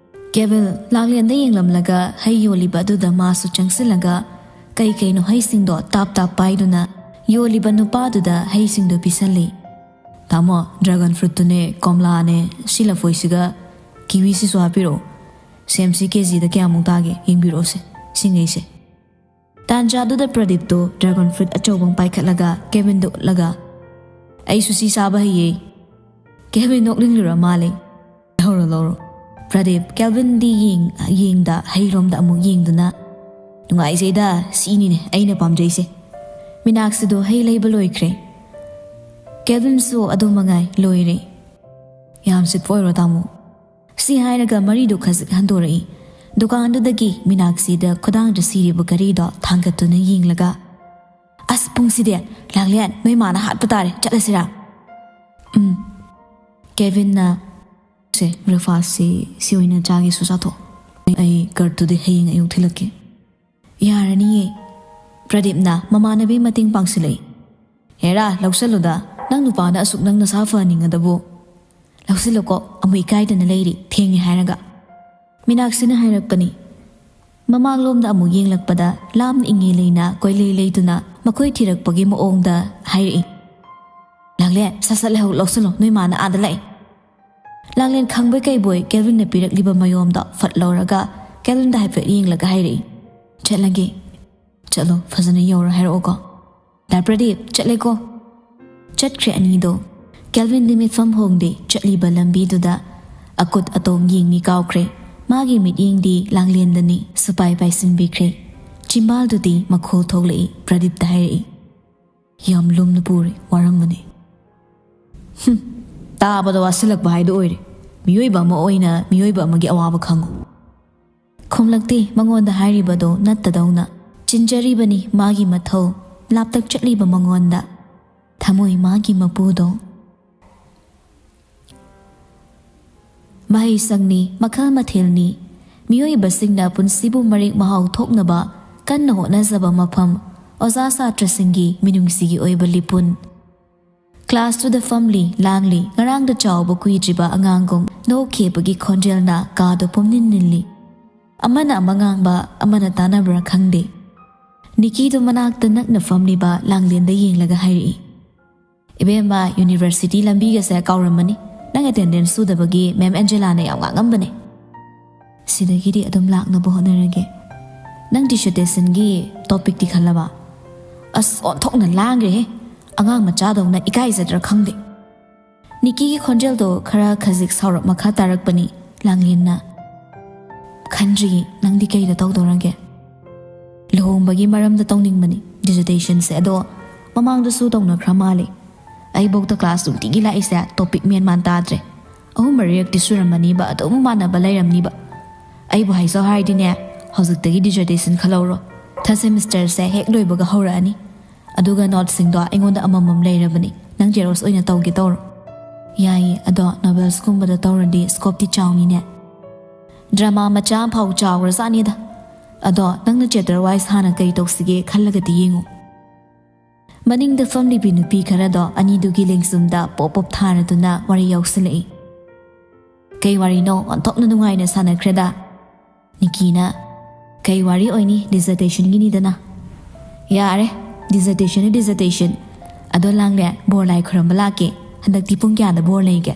ꯀꯦꯕꯜ ꯂꯥꯡꯂꯦꯟꯗ ꯌꯦꯡꯂꯝꯂꯒ ꯍꯩ ꯌꯣꯜꯂꯤꯕ ꯑꯗꯨꯗ ꯃꯥꯁꯨ ꯆꯪꯁꯤꯜꯂꯒ ꯀꯩ ꯀꯩꯅꯣ ꯍꯩꯁꯤꯡꯗꯣ ꯇꯥꯞ ꯇꯥꯞ ꯄꯥꯏꯗꯨꯅ ꯌꯣꯜꯂꯤꯕ ꯅꯨꯄꯥꯗꯨꯗ ꯍꯩꯁꯤꯡꯗꯣ ꯄꯤꯁꯜꯂꯤ꯫ "ꯇꯥꯃꯣ, ꯗ꯭ꯔꯥꯒꯟ ꯐ꯭ꯔꯨꯠꯇꯨꯅꯦ, ꯀꯣꯝꯂꯥꯅꯦ, ꯁꯤ ꯂꯐꯣꯏꯁꯤꯒ ꯀꯤꯋꯤꯁꯤꯁꯨ ꯍꯥꯞꯄꯤꯔꯛꯑꯣ꯫ ꯁꯦꯝꯁꯤ ꯀꯦꯖꯤꯗ ꯀꯌꯥꯃꯨꯛ ꯇꯥꯒꯦ ꯌꯦꯡꯕꯤꯔꯛꯑꯣꯁꯦ, ꯁꯤꯡꯉꯩꯁꯦ꯫" ꯇꯥꯟꯖꯥꯗꯨꯗ ꯄ꯭ꯔꯗꯤꯞꯇꯣ ꯗ꯭ꯔꯥꯒꯟ ꯐ꯭ꯔꯨꯠ ꯑꯆꯧꯕ ꯑꯃ ꯄꯥꯏꯈꯠꯂꯒ ꯀꯦꯕꯤꯟꯗ ꯎꯠꯂꯒ, "ꯑꯩꯁꯨ ꯁꯤ ꯆꯥꯕ ꯍꯩꯌꯦ꯫" ꯀꯦꯕꯤꯟ ꯅꯣꯛꯅꯤꯡꯂꯨꯔ ꯃꯥꯜꯂꯦ꯫ "ꯂꯧꯔꯣ, ꯂꯧꯔꯣ꯫" ꯄ꯭ꯔꯗꯤꯞ ꯀꯦꯜꯚꯤꯟꯗꯤ ꯌꯦꯡ-, ꯌꯦꯡꯗ ꯍꯩꯔꯣꯝꯗ ꯑꯃꯨꯛ ꯌꯦꯡꯗꯨꯅ, "ꯅꯨꯡꯉꯥꯏꯖꯩꯗ, ꯁꯤꯅꯤꯅꯦ ꯑꯩꯅ ꯄꯥꯝꯖꯩꯁꯦ꯫" ꯃꯤꯅꯥꯛꯁꯤꯗꯣ ꯍꯩ ꯂꯩꯕ ꯂꯣꯏꯈ꯭ꯔꯦ꯫ ꯀꯦꯜꯚꯤꯟꯁꯨ ꯑꯗꯨ ꯃꯉꯥꯏ, ꯂꯣꯏꯔꯦ꯫ "ꯌꯥꯝ ꯁꯤꯠꯄ ꯑꯣꯏꯔꯣ, ꯇꯥꯃꯣ꯫" ꯁꯤ ꯍꯥꯏꯔꯒ ꯃꯔꯤꯗꯨ ꯈꯖꯤꯛ ꯍꯟꯗꯣꯔꯛꯏ꯫ ꯗꯨꯀꯥꯟꯗꯨꯗꯒꯤ ꯃꯤꯅꯥꯛꯁꯤꯗ ꯈꯨꯗꯥꯡꯗ ꯁꯤꯔꯤꯕ ꯘꯔꯤꯗꯣ ꯊꯥꯡꯒꯠꯇꯨꯅ ꯌꯦꯡꯂꯒ, "ꯑꯁ, ꯄꯨꯡꯁꯤꯗꯤ, ꯂꯥꯡꯂꯦꯟ, ꯅꯣꯏ ꯃꯥꯅ ꯍꯥꯠꯄ ꯇꯥꯔꯦ, ꯆꯠꯂꯁꯤꯔꯥ?" "ꯎꯝ꯫" ꯀꯦꯚꯤꯟꯅ, "ꯁꯦ, ꯕ꯭ꯔꯦꯛꯐꯥꯁꯁꯤ ꯁꯤ ꯑꯣꯏꯅ ꯆꯥꯒꯦꯁꯨ ꯆꯥꯊꯣꯛ꯫ ꯑꯩ ꯀꯔꯠꯇꯨꯗꯤ ꯍꯌꯦꯡ ꯑꯌꯨꯛ ꯊꯤꯜꯂꯛꯀꯦ꯫" "ꯌꯥꯔꯅꯤꯌꯦ꯫" ꯄ꯭ꯔꯗꯤꯞꯅ ꯃꯃꯥꯟꯅꯕꯤ ꯃꯇꯦꯡ ꯄꯥꯡꯁꯤꯜꯂꯛꯏ꯫ "ꯍꯦꯔꯥ, ꯂꯧꯁꯜꯂꯨꯗ, ꯅꯪ ꯅꯨꯄꯥꯅ ꯑꯁꯨꯛ ꯅꯪ ꯅꯁꯥ ꯐꯍꯟꯅꯤꯡꯉꯗꯕꯨ꯫ ꯂꯧꯁꯤꯜꯂꯨꯀꯣ, ꯑꯃꯨꯛ ꯏꯀꯥꯏꯗꯅ ꯂꯩꯔꯤ, ꯊꯦꯡꯉꯦ ꯍꯥꯏꯔꯒ꯫" ꯃꯤꯅꯥꯛꯁꯤꯅ ꯍꯥꯏꯔꯛꯄꯅꯤ꯫ ꯃꯃꯥꯡꯂꯣꯝꯗ ꯑꯃꯨꯛ ꯌꯦꯡꯂꯛꯄꯗ ꯂꯥꯞꯅ ꯏꯉꯦ ꯂꯩꯅ ꯀꯣꯏꯂꯩ ꯂꯩꯗꯨꯅ ꯃꯈꯣꯏ ꯊꯤꯔꯛꯄꯒꯤ ꯃꯑꯣꯡꯗ ꯍꯥꯏꯔꯛꯏ꯫ ꯂꯦ, ꯁꯠ ꯁꯠ ꯂꯩꯍꯧ, ꯂꯧꯁꯤꯜꯂꯣ, ꯅꯣꯏ ꯃꯥꯅ ꯑꯥꯗ ꯂꯥꯛꯏ꯫ ꯂꯥꯡꯂꯦꯟ ꯈꯪꯕꯣꯏ ꯀꯩꯕꯣꯏ ꯀꯦꯜꯚꯤꯟꯅ ꯄꯤꯔꯛꯂꯤꯕ ꯃꯌꯣꯝꯗꯣ ꯐꯠ ꯂꯧꯔꯒ ꯀꯦꯜꯚꯤꯟꯗ ꯍꯥꯏꯐꯦꯠ ꯌꯦꯡꯂꯒ ꯍꯥꯏꯔꯛꯏ, "ꯆꯠꯂꯒꯦ"꯫ "ꯆꯠꯂꯣ, ꯐꯖꯅ ꯌꯧꯔ ꯍꯥꯏꯔꯛꯑꯣꯀꯣ"꯫ "ꯗꯥ ꯄ꯭ꯔꯗꯤꯞ, ꯆꯠꯂꯦꯀꯣ"꯫ ꯆꯠꯈ꯭ꯔꯦ ꯑꯅꯤꯗꯣ꯫ ꯀꯦꯜꯚꯤꯟꯗꯤ ꯃꯤꯠꯐꯝ ꯍꯣꯡꯗꯦ, ꯆꯠꯂꯤꯕ ꯂꯝꯕꯤꯗꯨꯗ ꯑꯀꯨꯠ ꯑꯇꯣꯡ ꯌꯦꯡꯃꯤ ꯀꯥꯎꯈ꯭ꯔꯦ꯫ ꯃꯥꯒꯤ ꯃꯤꯠꯌꯦꯡꯗꯤ ꯂꯥꯡꯂꯦꯟꯗꯅꯤ꯫ ꯁꯨꯄꯥꯏ ꯄꯥꯏꯁꯤꯟꯕꯤꯈ꯭ꯔꯦ꯫ ꯆꯤꯝꯕꯥꯜꯗꯨꯗꯤ ꯃꯈꯣꯜ ꯊꯣꯛꯂꯛꯏ, ꯄ꯭ꯔꯗꯤꯞꯇ ꯍꯥꯏꯔꯛꯏ, "ꯌꯥꯝ ꯂꯨꯝꯅ ꯄꯨꯔꯦ, ꯋꯥꯔꯝꯒꯅꯤ"꯫ "ꯍꯨꯝ, ꯇꯥꯕꯗ ꯋꯥꯁꯤꯜꯂꯛꯄ ꯍꯥꯏꯗꯣ ꯑꯣꯏꯔꯦ꯫ ꯃꯤꯑꯣꯏꯕ ꯑꯃ ꯑꯣꯏꯅ ꯃꯤꯑꯣꯏꯕ ꯑꯃꯒꯤ ꯑꯋꯥꯕ ꯈꯪꯉꯨ"꯫ ꯈꯨꯝꯂꯛꯇꯦ꯫ ꯃꯉꯣꯟꯗ ꯍꯥꯏꯔꯤꯕꯗꯣ ꯅꯠꯇꯗꯧꯅ ꯆꯤꯟꯖꯔꯤꯕꯅꯤ ꯃꯥꯒꯤ ꯃꯊꯧ꯫ ꯂꯥꯞꯇꯛ ꯆꯠꯂꯤꯕ ꯃꯉꯣꯟꯗ ꯊꯃꯣꯏ ꯃꯥꯒꯤ ꯃꯄꯨꯗꯣ꯫ ꯃꯍꯩꯁꯪꯅꯤ, ꯃꯈꯜ ꯃꯊꯦꯜꯅꯤ꯫ ꯃꯤꯑꯣꯏꯕꯁꯤꯡꯅ ꯄꯨꯟꯁꯤꯕꯨ ꯃꯔꯦꯛ ꯃꯍꯥꯎ ꯊꯣꯛꯅꯕ ꯀꯟꯅ ꯍꯣꯠꯅꯖꯕ ꯃꯐꯝ, ꯑꯣꯖꯥ ꯁꯥꯇ꯭ꯔꯁꯤꯡꯒꯤ ꯃꯤꯅꯨꯡꯁꯤꯒꯤ ꯑꯣꯏꯕ ꯂꯤꯄꯨꯟ꯫ ꯀ꯭ꯂꯥꯁꯇꯨꯗ ꯐꯝꯂꯤ, ꯂꯥꯡꯂꯤ, ꯉꯔꯥꯡꯗ ꯆꯥꯎꯕ ꯀꯨꯏꯗ꯭ꯔꯤꯕ ꯑꯉꯥꯡꯒꯨꯝ ꯅꯣꯛꯈꯦꯕꯒꯤ ꯈꯣꯟꯖꯦꯜꯅ ꯀꯥꯗꯣ ꯄꯨꯝꯅꯤꯟ ꯅꯤꯜꯂꯤ꯫ ꯑꯃꯅ ꯑꯃ ꯉꯥꯡꯕ, ꯑꯃꯅ ꯇꯥꯟꯅꯕ꯭ꯔꯥ ꯈꯪꯗꯦ꯫ ꯅꯤꯀꯤꯗꯣ ꯃꯅꯥꯛꯇ ꯅꯛꯅ ꯐꯝꯂꯤꯕ ꯂꯥꯡꯂꯦꯟꯗ ꯌꯦꯡꯂꯒ ꯍꯥꯏꯔꯛꯏ, "ꯏꯕꯦꯝꯃ, ꯌꯨꯅꯤꯚꯔꯁꯤꯇꯤ ꯂꯝꯕꯤꯒꯁꯦ ꯀꯥꯎꯔꯝꯃꯅꯤ꯫ ꯅꯪ ꯑꯦꯇꯦꯟꯗꯦꯟꯁ ꯁꯨꯗꯕꯒꯤ ꯃꯦꯝ ꯑꯦꯟꯖꯦꯂꯥꯅ ꯌꯥꯝ ꯉꯥꯡꯉꯝꯕꯅꯦ"꯫ "ꯁꯤꯗꯒꯤꯗꯤ ꯑꯗꯨꯝ ꯂꯥꯛꯅꯕ ꯍꯣꯠꯅꯔꯒꯦ꯫ ꯅꯪ ꯗꯤꯁꯔꯇꯦꯁꯟꯒꯤ ꯇꯣꯄꯤꯛꯇꯤ ꯈꯜꯂꯕ?" "ꯑꯁ, ꯑꯣꯟꯊꯣꯛꯅ ꯂꯥꯡꯈ꯭ꯔꯦꯍꯦ꯫ ꯑꯉꯥꯡ ꯃꯆꯥꯗꯧꯅ ꯏꯀꯥꯏꯖꯗ꯭ꯔꯥ ꯈꯪꯗꯦ"꯫ ꯅꯤꯀꯤꯒꯤ ꯈꯣꯟꯖꯦꯜꯗꯣ ꯈꯔ ꯈꯖꯤꯛ ꯁꯥꯎꯔꯞ ꯃꯈꯥ ꯇꯥꯔꯛꯄꯅꯤ꯫ ꯂꯥꯡꯂꯦꯟꯅ, "ꯈꯟꯗ꯭ꯔꯤꯌꯦ, ꯅꯪꯗꯤ ꯀꯩꯗ ꯇꯧꯗꯧꯔꯒꯦ?" "ꯂꯨꯍꯣꯡꯕꯒꯤ ꯃꯔꯝꯗ ꯇꯧꯅꯤꯡꯕꯅꯤ ꯗꯤꯖꯔꯇꯦꯁꯟꯁꯦ, ꯑꯗꯣ ꯃꯃꯥꯡꯗꯁꯨ ꯇꯧꯅꯈ꯭ꯔ ꯃꯥꯜꯂꯦ꯫ ꯑꯩꯕꯧꯇ ꯀ꯭ꯂꯥꯁ ꯅꯨꯡꯇꯤꯒꯤ ꯂꯥꯛꯏꯁꯦ ꯇꯣꯄꯤꯛ ꯃꯦꯟ ꯃꯥꯟ ꯇꯥꯗ꯭ꯔꯦ꯫ ꯑꯍꯨꯝ ꯃꯔꯤꯔꯛꯇꯤ ꯁꯨꯔꯝꯃꯅꯤꯕ ꯑꯗꯨꯝ ꯃꯥꯟꯅꯕ ꯂꯩꯔꯝꯅꯤꯕ꯫ ꯑꯩꯕꯨ ꯍꯥꯏꯖꯧ ꯍꯥꯏꯔꯗꯤꯅꯦ, ꯍꯧꯖꯤꯛꯇꯒꯤ ꯗꯤꯖꯔꯇꯦꯁꯟ ꯈꯜꯍꯧꯔꯣ꯫ ꯊꯥꯔꯠ ꯁꯦꯃꯤꯁꯇꯔꯁꯦ ꯍꯦꯛ ꯂꯣꯏꯕꯒ ꯍꯧꯔꯛꯑꯅꯤ꯫ ꯑꯗꯨꯒ ꯅꯣꯠꯁꯤꯡꯗꯣ ꯑꯩꯉꯣꯟꯗ ꯑꯃꯃꯝ ꯂꯩꯔꯕꯅꯤ, ꯅꯪ ꯖꯦꯔꯣꯛꯁ ꯑꯣꯏꯅ ꯇꯧꯒꯦ ꯇꯧꯔꯣ"꯫ "ꯌꯥꯏꯌꯦ, ꯑꯗꯣ ꯅꯣꯕꯦꯜꯁꯀꯨꯝꯕꯗ ꯇꯧꯔꯗꯤ ꯁ꯭ꯀꯣꯞꯇꯤ ꯆꯥꯎꯅꯤꯅꯦ"꯫ "ꯗ꯭ꯔꯃꯥ ꯃꯆꯥ ꯑꯃꯐꯥꯎ ꯆꯥꯎꯈ꯭ꯔꯖꯥꯠꯅꯤꯗ꯫ ꯑꯗꯣ ꯅꯪꯅ ꯆꯦꯞꯇꯔ ꯋꯥꯏꯁ ꯍꯥꯟꯅ ꯀꯔꯤ ꯇꯧꯁꯤꯒꯦ ꯈꯜꯂꯒꯗꯤ ꯌꯦꯡꯉꯨ"꯫ ꯃꯅꯤꯡꯗ ꯐꯝꯂꯤꯕꯤ ꯅꯨꯄꯤ ꯈꯔꯗꯣ ꯑꯅꯤꯗꯨꯒꯤ ꯂꯦꯡꯖꯨꯝꯗ ꯄꯣꯞ ꯄꯣꯞ ꯊꯥꯔꯗꯨꯅ ꯋꯥꯔꯤ ꯌꯥꯎꯁꯤꯜꯂꯛꯏ꯫ "ꯀꯩ ꯋꯥꯔꯤꯅꯣ? ꯑꯣꯟꯊꯣꯛꯅ ꯅꯨꯡꯉꯥꯏꯅ ꯁꯥꯟꯅꯈ꯭ꯔꯦꯗ"꯫ ꯅꯤꯀꯤꯅ, "ꯀꯩ ꯋꯥꯔꯤ ꯑꯣꯏꯅꯤ, ꯗꯤꯖꯔꯇꯦꯁꯟꯒꯤꯅꯤꯗꯅ"꯫ "ꯌꯥꯔꯦ, ꯗꯤꯖꯔꯇꯦꯁꯟꯅ ꯗꯤꯖꯔꯇꯦꯁꯟ꯫ "ꯑꯗꯣ ꯂꯥꯡꯂꯦ, ꯕꯣꯔ ꯂꯥꯏ ꯈꯨꯔꯝꯕ ꯂꯥꯛꯀꯦ꯫ ꯍꯟꯗꯛꯇꯤ ꯄꯨꯡ ꯀꯌꯥꯗ ꯕꯣꯔ ꯂꯩꯒꯦ?"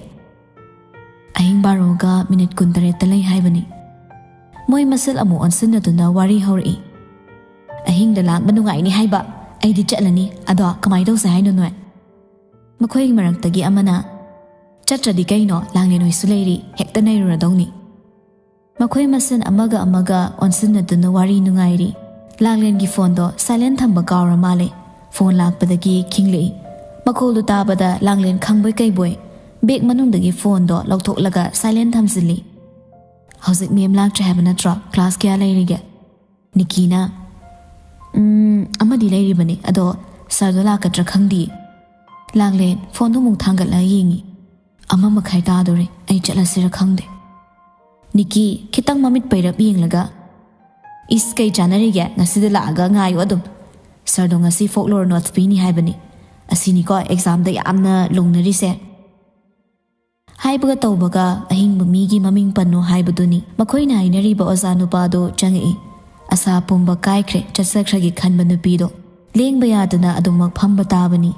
"ꯑꯍꯤꯡ ꯕꯥꯔꯣꯒ ꯃꯤꯅꯤꯠ ꯀꯨꯟꯇꯔꯦꯠꯇ ꯂꯩ ꯍꯥꯏꯕꯅꯤ꯫" ꯃꯣꯏ ꯃꯁꯦꯜ ꯑꯃꯨꯛ ꯑꯣꯟꯁꯤꯟꯅꯗꯨꯅ ꯋꯥꯔꯤ ꯍꯧꯔꯛꯏ꯫ "ꯑꯍꯤꯡꯗ ꯂꯥꯡꯕ ꯅꯨꯡꯉꯥꯏꯅꯤ ꯍꯥꯏꯕ꯫ ꯑꯩꯗꯤ ꯆꯠꯂꯅꯤ꯫ ꯑꯗꯣ ꯀꯃꯥꯏ ꯇꯧꯁꯦ ꯍꯥꯏꯅꯣ ꯅꯣꯏ?" ꯃꯈꯣꯏꯒꯤ ꯃꯔꯛꯇꯒꯤ ꯑꯃꯅ, "ꯆꯠꯇ꯭ꯔꯗꯤ ꯀꯩꯅꯣ, ꯂꯥꯡꯂꯦꯟ ꯍꯣꯏꯁꯨ ꯂꯩꯔꯤ, ꯍꯦꯛꯇ ꯅꯩꯔꯨꯔꯗꯧꯅꯤ꯫" ꯃꯈꯣꯏ ꯃꯁꯦꯜ ꯑꯃꯒ ꯑꯃꯒ ꯑꯣꯟꯁꯤꯟꯅꯗꯨꯅ ꯋꯥꯔꯤ ꯅꯨꯡꯉꯥꯏꯔꯤ꯫ ꯂꯥꯡꯂꯦꯟꯒꯤ ꯐꯣꯟꯗꯣ ꯁꯥꯏꯂꯦꯟ ꯊꯝꯕ ꯀꯥꯎꯔ ꯃꯥꯜꯂꯦ꯫ ꯐꯣꯟ ꯂꯥꯛꯄꯗꯒꯤ ꯈꯤꯡꯂꯛꯏ꯫ ꯃꯈꯣꯜꯗꯨ ꯇꯥꯕꯗ ꯂꯥꯡꯂꯦꯟ ꯈꯪꯕꯣꯏ ꯀꯩꯕꯣꯏ ꯕꯦꯒ ꯃꯅꯨꯡꯗꯒꯤ ꯐꯣꯟꯗꯣ ꯂꯧꯊꯣꯛꯂꯒ ꯁꯥꯏꯂꯦꯟ ꯊꯝꯖꯤꯜꯂꯤ꯫ "ꯍꯧꯖꯤꯛ ꯃꯦꯝ ꯂꯥꯛꯇ꯭ꯔꯦ ꯍꯥꯏꯕ ꯅꯠꯇ꯭ꯔꯣ? ꯀ꯭ꯂꯥꯁ ꯀꯌꯥ ꯂꯩꯔꯤꯒꯦ?" ꯅꯤꯀꯤꯅ, "ꯎꯝ, ꯑꯃꯗꯤ ꯂꯩꯔꯤꯕꯅꯤ, ꯑꯗꯣ ꯁꯥꯔꯗꯣ ꯂꯥꯛꯀꯗ꯭ꯔꯥ ꯈꯪꯗꯤꯌꯦ꯫" ꯂꯥꯡꯂꯦꯟ ꯐꯣꯟꯗꯨ ꯑꯃꯨꯛ ꯊꯥꯡꯒꯠꯂꯒ ꯌꯦꯡꯉꯤ꯫ "ꯑꯃ ꯃꯈꯥꯏ ꯇꯥꯗꯣꯔꯦ, ꯑꯩ ꯆꯠꯂꯁꯤꯔ ꯈꯪꯗꯦ꯫" ꯅꯤꯀꯤ ꯈꯤꯇꯪ ꯃꯃꯤꯠ ꯄꯩꯔꯞ ꯌꯦꯡꯂꯒ, "ꯏꯁ, ꯀꯩ ꯆꯥꯟꯅꯔꯤꯒꯦ? ꯉꯁꯤꯗ ꯂꯥꯛꯑꯒ ꯉꯥꯏꯌꯨ ꯑꯗꯨꯝ꯫ ꯁꯥꯔꯗꯣ ꯉꯁꯤ ꯐꯣꯛꯂꯣꯔ ꯅꯣꯠꯁ ꯄꯤꯅꯤ ꯍꯥꯏꯕꯅꯤ꯫ ꯑꯁꯤꯅꯤꯀꯣ ꯑꯦꯛꯖꯥꯝꯗ ꯌꯥꯝꯅ ꯂꯨꯡꯅꯔꯤꯁꯦ꯫" ꯍꯥꯏꯕꯒ ꯇꯧꯕꯒ ꯑꯍꯤꯡꯕ ꯃꯤꯒꯤ ꯃꯃꯤꯡ ꯄꯟꯅꯣ ꯍꯥꯏꯕꯗꯨꯅꯤ꯫ ꯃꯈꯣꯏꯅ ꯍꯥꯏꯅꯔꯤꯕ ꯑꯣꯖꯥ ꯅꯨꯄꯥꯗꯨ ꯆꯪꯉꯛꯏ꯫ ꯑꯁꯥ ꯄꯨꯝꯕ ꯀꯥꯏꯈ꯭ꯔꯦ, ꯆꯠꯆꯈ꯭ꯔꯒꯦ ꯈꯟꯕ ꯅꯨꯄꯤꯗꯣ꯫ ꯂꯦꯡꯕ ꯌꯥꯗꯅ ꯑꯗꯨꯃꯛ ꯐꯝꯕ ꯇꯥꯕꯅꯤ꯫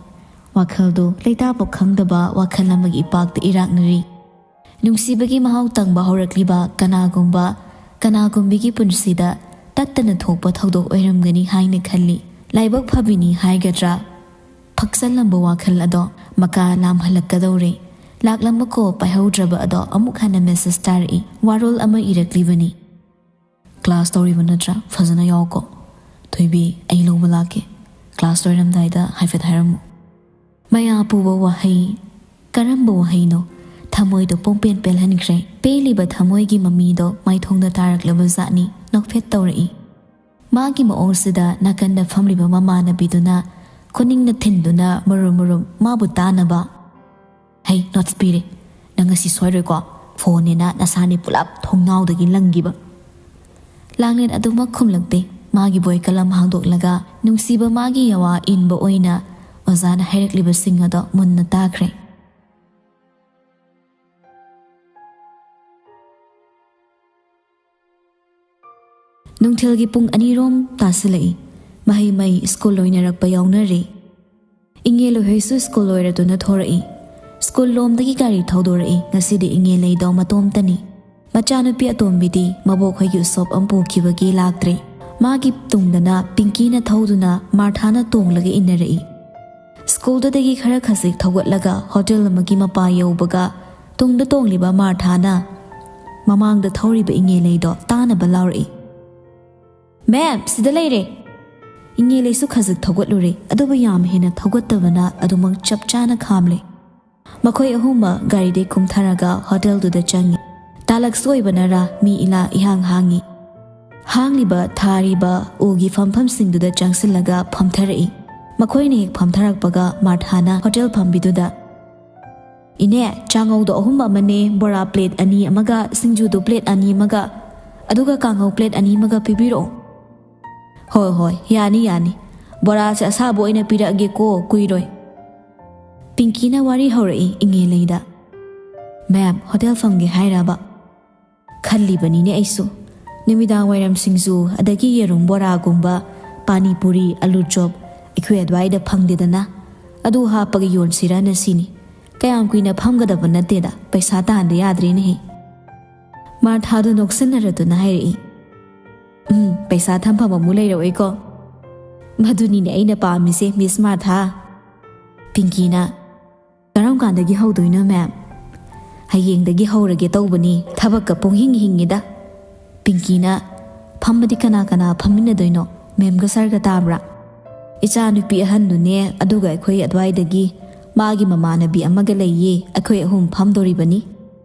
ꯋꯥꯈꯜꯗꯨ ꯂꯩꯇꯥꯐꯝ ꯈꯪꯗꯕ ꯋꯥꯈꯜ ꯑꯃꯒꯤ ꯏꯄꯥꯛꯇ ꯏꯔꯥꯛꯅꯔꯤ꯫ ꯅꯨꯡꯁꯤꯕꯒꯤ ꯃꯍꯥꯎ ꯇꯪꯕ ꯍꯧꯔꯛꯂꯤꯕ ꯀꯅꯥꯒꯨꯝꯕ, ꯀꯅꯥꯒꯨꯝꯕꯤꯒꯤ ꯄꯨꯟꯁꯤꯗ ꯇꯠꯇꯅ ꯊꯣꯛꯄ ꯊꯧꯗꯣꯛ ꯑꯣꯏꯔꯝꯒꯅꯤ ꯍꯥꯏꯅ ꯈꯜꯂꯤ꯫ ꯂꯥꯏꯕꯛ ꯐꯕꯤꯅꯤ ꯍꯥꯏꯒꯗ꯭ꯔꯥ? ꯐꯛꯆꯜꯂꯝꯕ ꯋꯥꯈꯜ ꯑꯗꯣ ꯃꯀꯥ ꯂꯥꯝꯍꯜꯂꯛꯀꯗꯧꯔꯦ꯫ ꯂꯥꯛꯂꯝꯕ ꯀꯣꯜ ꯄꯥꯏꯍꯧꯗ꯭ꯔꯕ ꯑꯗꯣ ꯑꯃꯨꯛ ꯍꯟꯅ ꯃꯦꯁꯦꯖ ꯇꯥꯔꯛꯏ꯫ ꯋꯥꯔꯣꯜ ꯑꯃ ꯏꯔꯛꯂꯤꯕꯅꯤ꯫ "ꯀ꯭ꯂꯥꯁ ꯇꯧꯔꯤꯕ ꯅꯠꯇ꯭ꯔꯥ? ꯐꯖꯅ ꯌꯥꯎꯀꯣ꯫ ꯊꯣꯏꯕꯤ, ꯑꯩ ꯂꯧꯕ ꯂꯥꯛꯀꯦ꯫ ꯀ꯭ꯂꯥꯁ ꯂꯣꯏꯔꯝꯗꯥꯏꯗ ꯍꯥꯏꯐꯦꯠ ꯍꯥꯏꯔꯝꯃꯨ꯫" ꯃꯌꯥ ꯄꯨꯕ ꯋꯥꯍꯩ꯫ ꯀꯔꯝꯕ ꯋꯥꯍꯩꯅꯣ? ꯊꯃꯣꯏꯗꯣ ꯄꯨꯡꯄꯦꯟ ꯄꯦꯜꯍꯟꯈ꯭ꯔꯦ꯫ ꯄꯦꯜꯂꯤꯕ ꯊꯃꯣꯏꯒꯤ ꯃꯃꯤꯗꯣ ꯃꯥꯏꯊꯣꯡꯗ ꯇꯥꯔꯛꯂꯕ ꯖꯥꯠꯅꯤ꯫ ꯅꯣꯛꯐꯦꯠ ꯇꯧꯔꯛꯏ꯫ ꯃꯥꯒꯤ ꯃꯑꯣꯡꯁꯤꯗ ꯅꯥꯀꯟꯗ ꯐꯝꯂꯤꯕ ꯃꯃꯥꯟꯅꯕꯤꯗꯨꯅ ꯈꯨꯅꯤꯡꯅ ꯊꯤꯟꯗꯨꯅ ꯃꯔꯨꯝ ꯃꯔꯨꯝ ꯃꯥꯕꯨ ꯇꯥꯅꯕ, "ꯍꯩ, ꯅꯣꯠꯁ ꯄꯤꯔꯦ꯫ ꯅꯪ ꯉꯁꯤ ꯁꯣꯏꯔꯣꯏꯀꯣ? ꯐꯣꯟꯅꯦꯅ ꯅꯁꯥꯅꯤ ꯄꯨꯂꯞ ꯊꯣꯡꯅꯥꯎꯗꯒꯤ ꯂꯪꯈꯤꯕ꯫" ꯂꯥꯡꯂꯦꯟ ꯑꯗꯨꯃꯛ ꯈꯨꯝꯂꯛꯇꯦ꯫ ꯃꯥꯒꯤ ꯕꯣꯏ ꯀꯂꯝ ꯍꯥꯡꯗꯣꯛꯂꯒ ꯅꯨꯡꯁꯤꯕ ꯃꯥꯒꯤ ꯌꯥꯋꯥ ꯏꯟꯕ ꯑꯣꯏꯅ ꯑꯣꯖꯥꯅ ꯍꯥꯏꯔꯛꯂꯤꯕꯁꯤꯡ ꯑꯗꯣ ꯃꯨꯟꯅ ꯇꯥꯈ꯭ꯔꯦ꯫ ꯅꯨꯡꯊꯤꯜꯒꯤ ꯄꯨꯡ ꯑꯅꯤꯔꯣꯝ ꯇꯥꯁꯤꯜꯂꯛꯏ꯫ ꯃꯍꯩ ꯃꯍꯩ ꯁ꯭ꯀꯨꯜ ꯂꯣꯏꯅꯔꯛꯄ ꯌꯥꯎꯅꯔꯦ꯫ ꯏꯉꯦꯜ ꯍꯣꯏꯁꯨ ꯁ꯭ꯀꯨꯜ ꯂꯣꯏꯔꯗꯨꯅ ꯊꯣꯔꯛꯏ꯫ ꯁ꯭ꯀꯨꯜ ꯂꯣꯝꯗꯒꯤ ꯒꯥꯔꯤ ꯊꯧꯗꯣꯔꯛꯏ꯫ ꯉꯁꯤꯗꯤ ꯏꯉꯦꯜ ꯂꯩꯗꯣ ꯃꯇꯣꯝꯇꯅꯤ꯫ ꯃꯆꯥꯅꯨꯄꯤ ꯑꯇꯣꯝꯕꯤꯗꯤ ꯃꯕꯣꯛ ꯍꯣꯏꯒꯤ ꯎꯁꯣꯞ ꯑꯃ ꯄꯨꯈꯤꯕꯒꯤ ꯂꯥꯛꯇ꯭ꯔꯦ꯫ ꯃꯥꯒꯤ ꯇꯨꯡꯗꯅ ꯄꯤꯡꯀꯤꯅ ꯊꯧꯗꯨꯅ ꯃꯥꯔꯊꯥꯅ ꯇꯣꯡꯂꯒ ꯏꯟꯅꯔꯛꯏ꯫ ꯁ꯭ꯀꯨꯜꯗꯨꯗꯒꯤ ꯈꯔ ꯈꯖꯤꯛ ꯊꯧꯒꯠꯂꯒ ꯍꯣꯇꯦꯜ ꯑꯃꯒꯤ ꯃꯄꯥ ꯌꯧꯕꯒ ꯇꯨꯡꯗ ꯇꯣꯡꯂꯤꯕ ꯃꯥꯔꯊꯥꯅ ꯃꯃꯥꯡꯗ ꯊꯧꯔꯤꯕ ꯏꯉꯦꯜ ꯂꯩꯗꯣ ꯇꯥꯅꯕ ꯂꯥꯎꯔꯛꯏ꯫ "ꯃꯦꯝ, ꯁꯤꯗ ꯂꯩꯔꯦ!" ꯏꯉꯦꯜ ꯂꯩꯁꯨ ꯈꯖꯤꯛ ꯊꯧꯒꯠꯂꯨꯔꯦ, ꯑꯗꯨꯕꯨ ꯌꯥꯝ ꯍꯦꯟꯅ ꯊꯧꯒꯠꯇꯕꯅ ꯑꯗꯨꯃꯛ ꯆꯞ ꯆꯥꯅ ꯈꯥꯝꯂꯦ꯫ ꯃꯈꯣꯏ ꯑꯍꯨꯝꯃꯛ ꯒꯥꯔꯤꯗꯩ ꯀꯨꯝꯊꯔꯒ ꯍꯣꯇꯦꯜꯗꯨꯗ ꯆꯪꯉꯤ꯫ ꯇꯥꯂꯛꯁꯨ ꯑꯣꯏꯕꯅꯔꯥ ꯃꯤ ꯏꯂꯥ ꯏꯍꯥꯡ ꯍꯥꯡꯉꯤ꯫ ꯍꯥꯡꯂꯤꯕ ꯊꯥꯔꯤꯕ ꯎꯒꯤ ꯐꯝꯐꯝꯁꯤꯡꯗꯨꯗ ꯆꯪꯁꯤꯜꯂꯒ ꯐꯝꯊꯔꯛꯏ꯫ ꯃꯈꯣꯏꯅ ꯍꯦꯛ ꯐꯝꯊꯔꯛꯄꯒ ꯃꯥꯔꯊꯥꯅ ꯍꯣꯇꯦꯜ ꯐꯝꯕꯤꯗꯨꯗ, "ꯏꯅꯦ, ꯆꯥꯉꯧꯗꯣ ꯑꯍꯨꯝ ꯑꯃꯅꯦ, ꯕꯣꯔꯥ ꯄ꯭ꯂꯦꯠ ꯑꯅꯤ ꯑꯃꯒ, ꯁꯤꯡꯖꯨꯗꯣ ꯄ꯭ꯂꯦꯠ ꯑꯅꯤ ꯑꯃꯒ, ꯑꯗꯨꯒ ꯀꯥꯡꯉꯧ ꯄ꯭ꯂꯦꯠ ꯑꯅꯤ ꯑꯃꯒ ꯄꯤꯕꯤꯔꯛꯑꯣ꯫" "ꯍꯣꯏ, ꯍꯣꯏ, ꯌꯥꯅꯤ, ꯌꯥꯅꯤ꯫ ꯕꯣꯔꯥꯁꯦ ꯑꯁꯥꯕ ꯑꯣꯏꯅ ꯄꯤꯔꯛꯑꯒꯦꯀꯣ, ꯀꯨꯏꯔꯣꯏ꯫" ꯄꯤꯡꯀꯤꯅ ꯋꯥꯔꯤ ꯍꯧꯔꯛꯏ ꯏꯉꯦꯜ ꯂꯩꯗ꯫ "ꯃꯦꯝ, ꯍꯣꯇꯦꯜ ꯐꯝꯒꯦ ꯍꯥꯏꯔꯕ?" "ꯈꯜꯂꯤꯕꯅꯤꯅꯦ ꯑꯩꯁꯨ꯫ ꯅꯨꯃꯤꯗꯥꯡ ꯋꯥꯏꯔꯝ ꯁꯤꯡꯖꯨ, ꯑꯗꯒꯤ ꯌꯦꯔꯨꯝ ꯕꯣꯔꯥꯒꯨꯝꯕ, ꯄꯥꯅꯤ ꯄꯨꯔꯤ, ꯑꯂꯨ ꯆꯣꯞ ꯑꯩꯈꯣꯏ ꯑꯗꯨꯋꯥꯏꯗ ꯐꯪꯗꯦꯗꯅ꯫ ꯑꯗꯨ ꯍꯥꯞꯄꯒ ꯌꯣꯟꯁꯤꯔꯅ ꯁꯤꯅꯤ꯫ ꯀꯌꯥꯝ ꯀꯨꯏꯅ ꯐꯝꯒꯗꯕ ꯅꯠꯇꯦꯗ, ꯄꯩꯁꯥ ꯇꯥꯟꯗ ꯌꯥꯗ꯭ꯔꯦꯅꯦꯍꯦ꯫" ꯃꯥꯔꯊꯥꯗꯣ ꯅꯣꯛꯁꯤꯟꯅꯔꯗꯨꯅ ꯍꯥꯏꯔꯛꯏ, "ꯎꯝ, ꯄꯩꯁꯥ ꯊꯝꯐꯝ ꯑꯃꯨꯛ ꯂꯩꯔꯛꯑꯣꯏꯀꯣ?" "ꯃꯗꯨꯅꯤꯅꯦ ꯑꯩꯅ ꯄꯥꯝꯃꯤꯁꯦ, ꯃꯤꯁ ꯃꯥꯔꯊꯥ꯫" ꯄꯤꯡꯀꯤꯅ, "ꯀꯔꯝ ꯀꯥꯟꯗꯒꯤ ꯍꯧꯗꯣꯏꯅꯣ, ꯃꯦꯝ?" "ꯍꯌꯦꯡꯗꯒꯤ ꯍꯧꯔꯒꯦ ꯇꯧꯕꯅꯤ, ꯊꯕꯛꯀ ꯄꯨꯡꯍꯤꯡ ꯍꯤꯡꯉꯤꯗ꯫" ꯄꯤꯡꯀꯤꯅ, "ꯐꯝꯕꯗꯤ ꯀꯅꯥ ꯀꯅꯥ ꯐꯝꯃꯤꯟꯅꯗꯣꯏꯅꯣ? ꯃꯦꯝꯒ ꯁꯥꯔꯒ ꯇꯥꯕ꯭ꯔꯥ?" "ꯏꯆꯥ ꯅꯨꯄꯤ ꯑꯍꯟꯗꯨꯅꯦ, ꯑꯗꯨꯒ ꯑꯩꯈꯣꯏ ꯑꯗꯨꯋꯥꯏꯗꯒꯤ ꯃꯥꯒꯤ ꯃꯃꯥꯟꯅꯕꯤ ꯑꯃꯒ ꯂꯩꯌꯦ, ꯑꯩꯈꯣꯏ ꯑꯍꯨꯝ ꯐꯝꯗꯣꯔꯤꯕꯅꯤ꯫"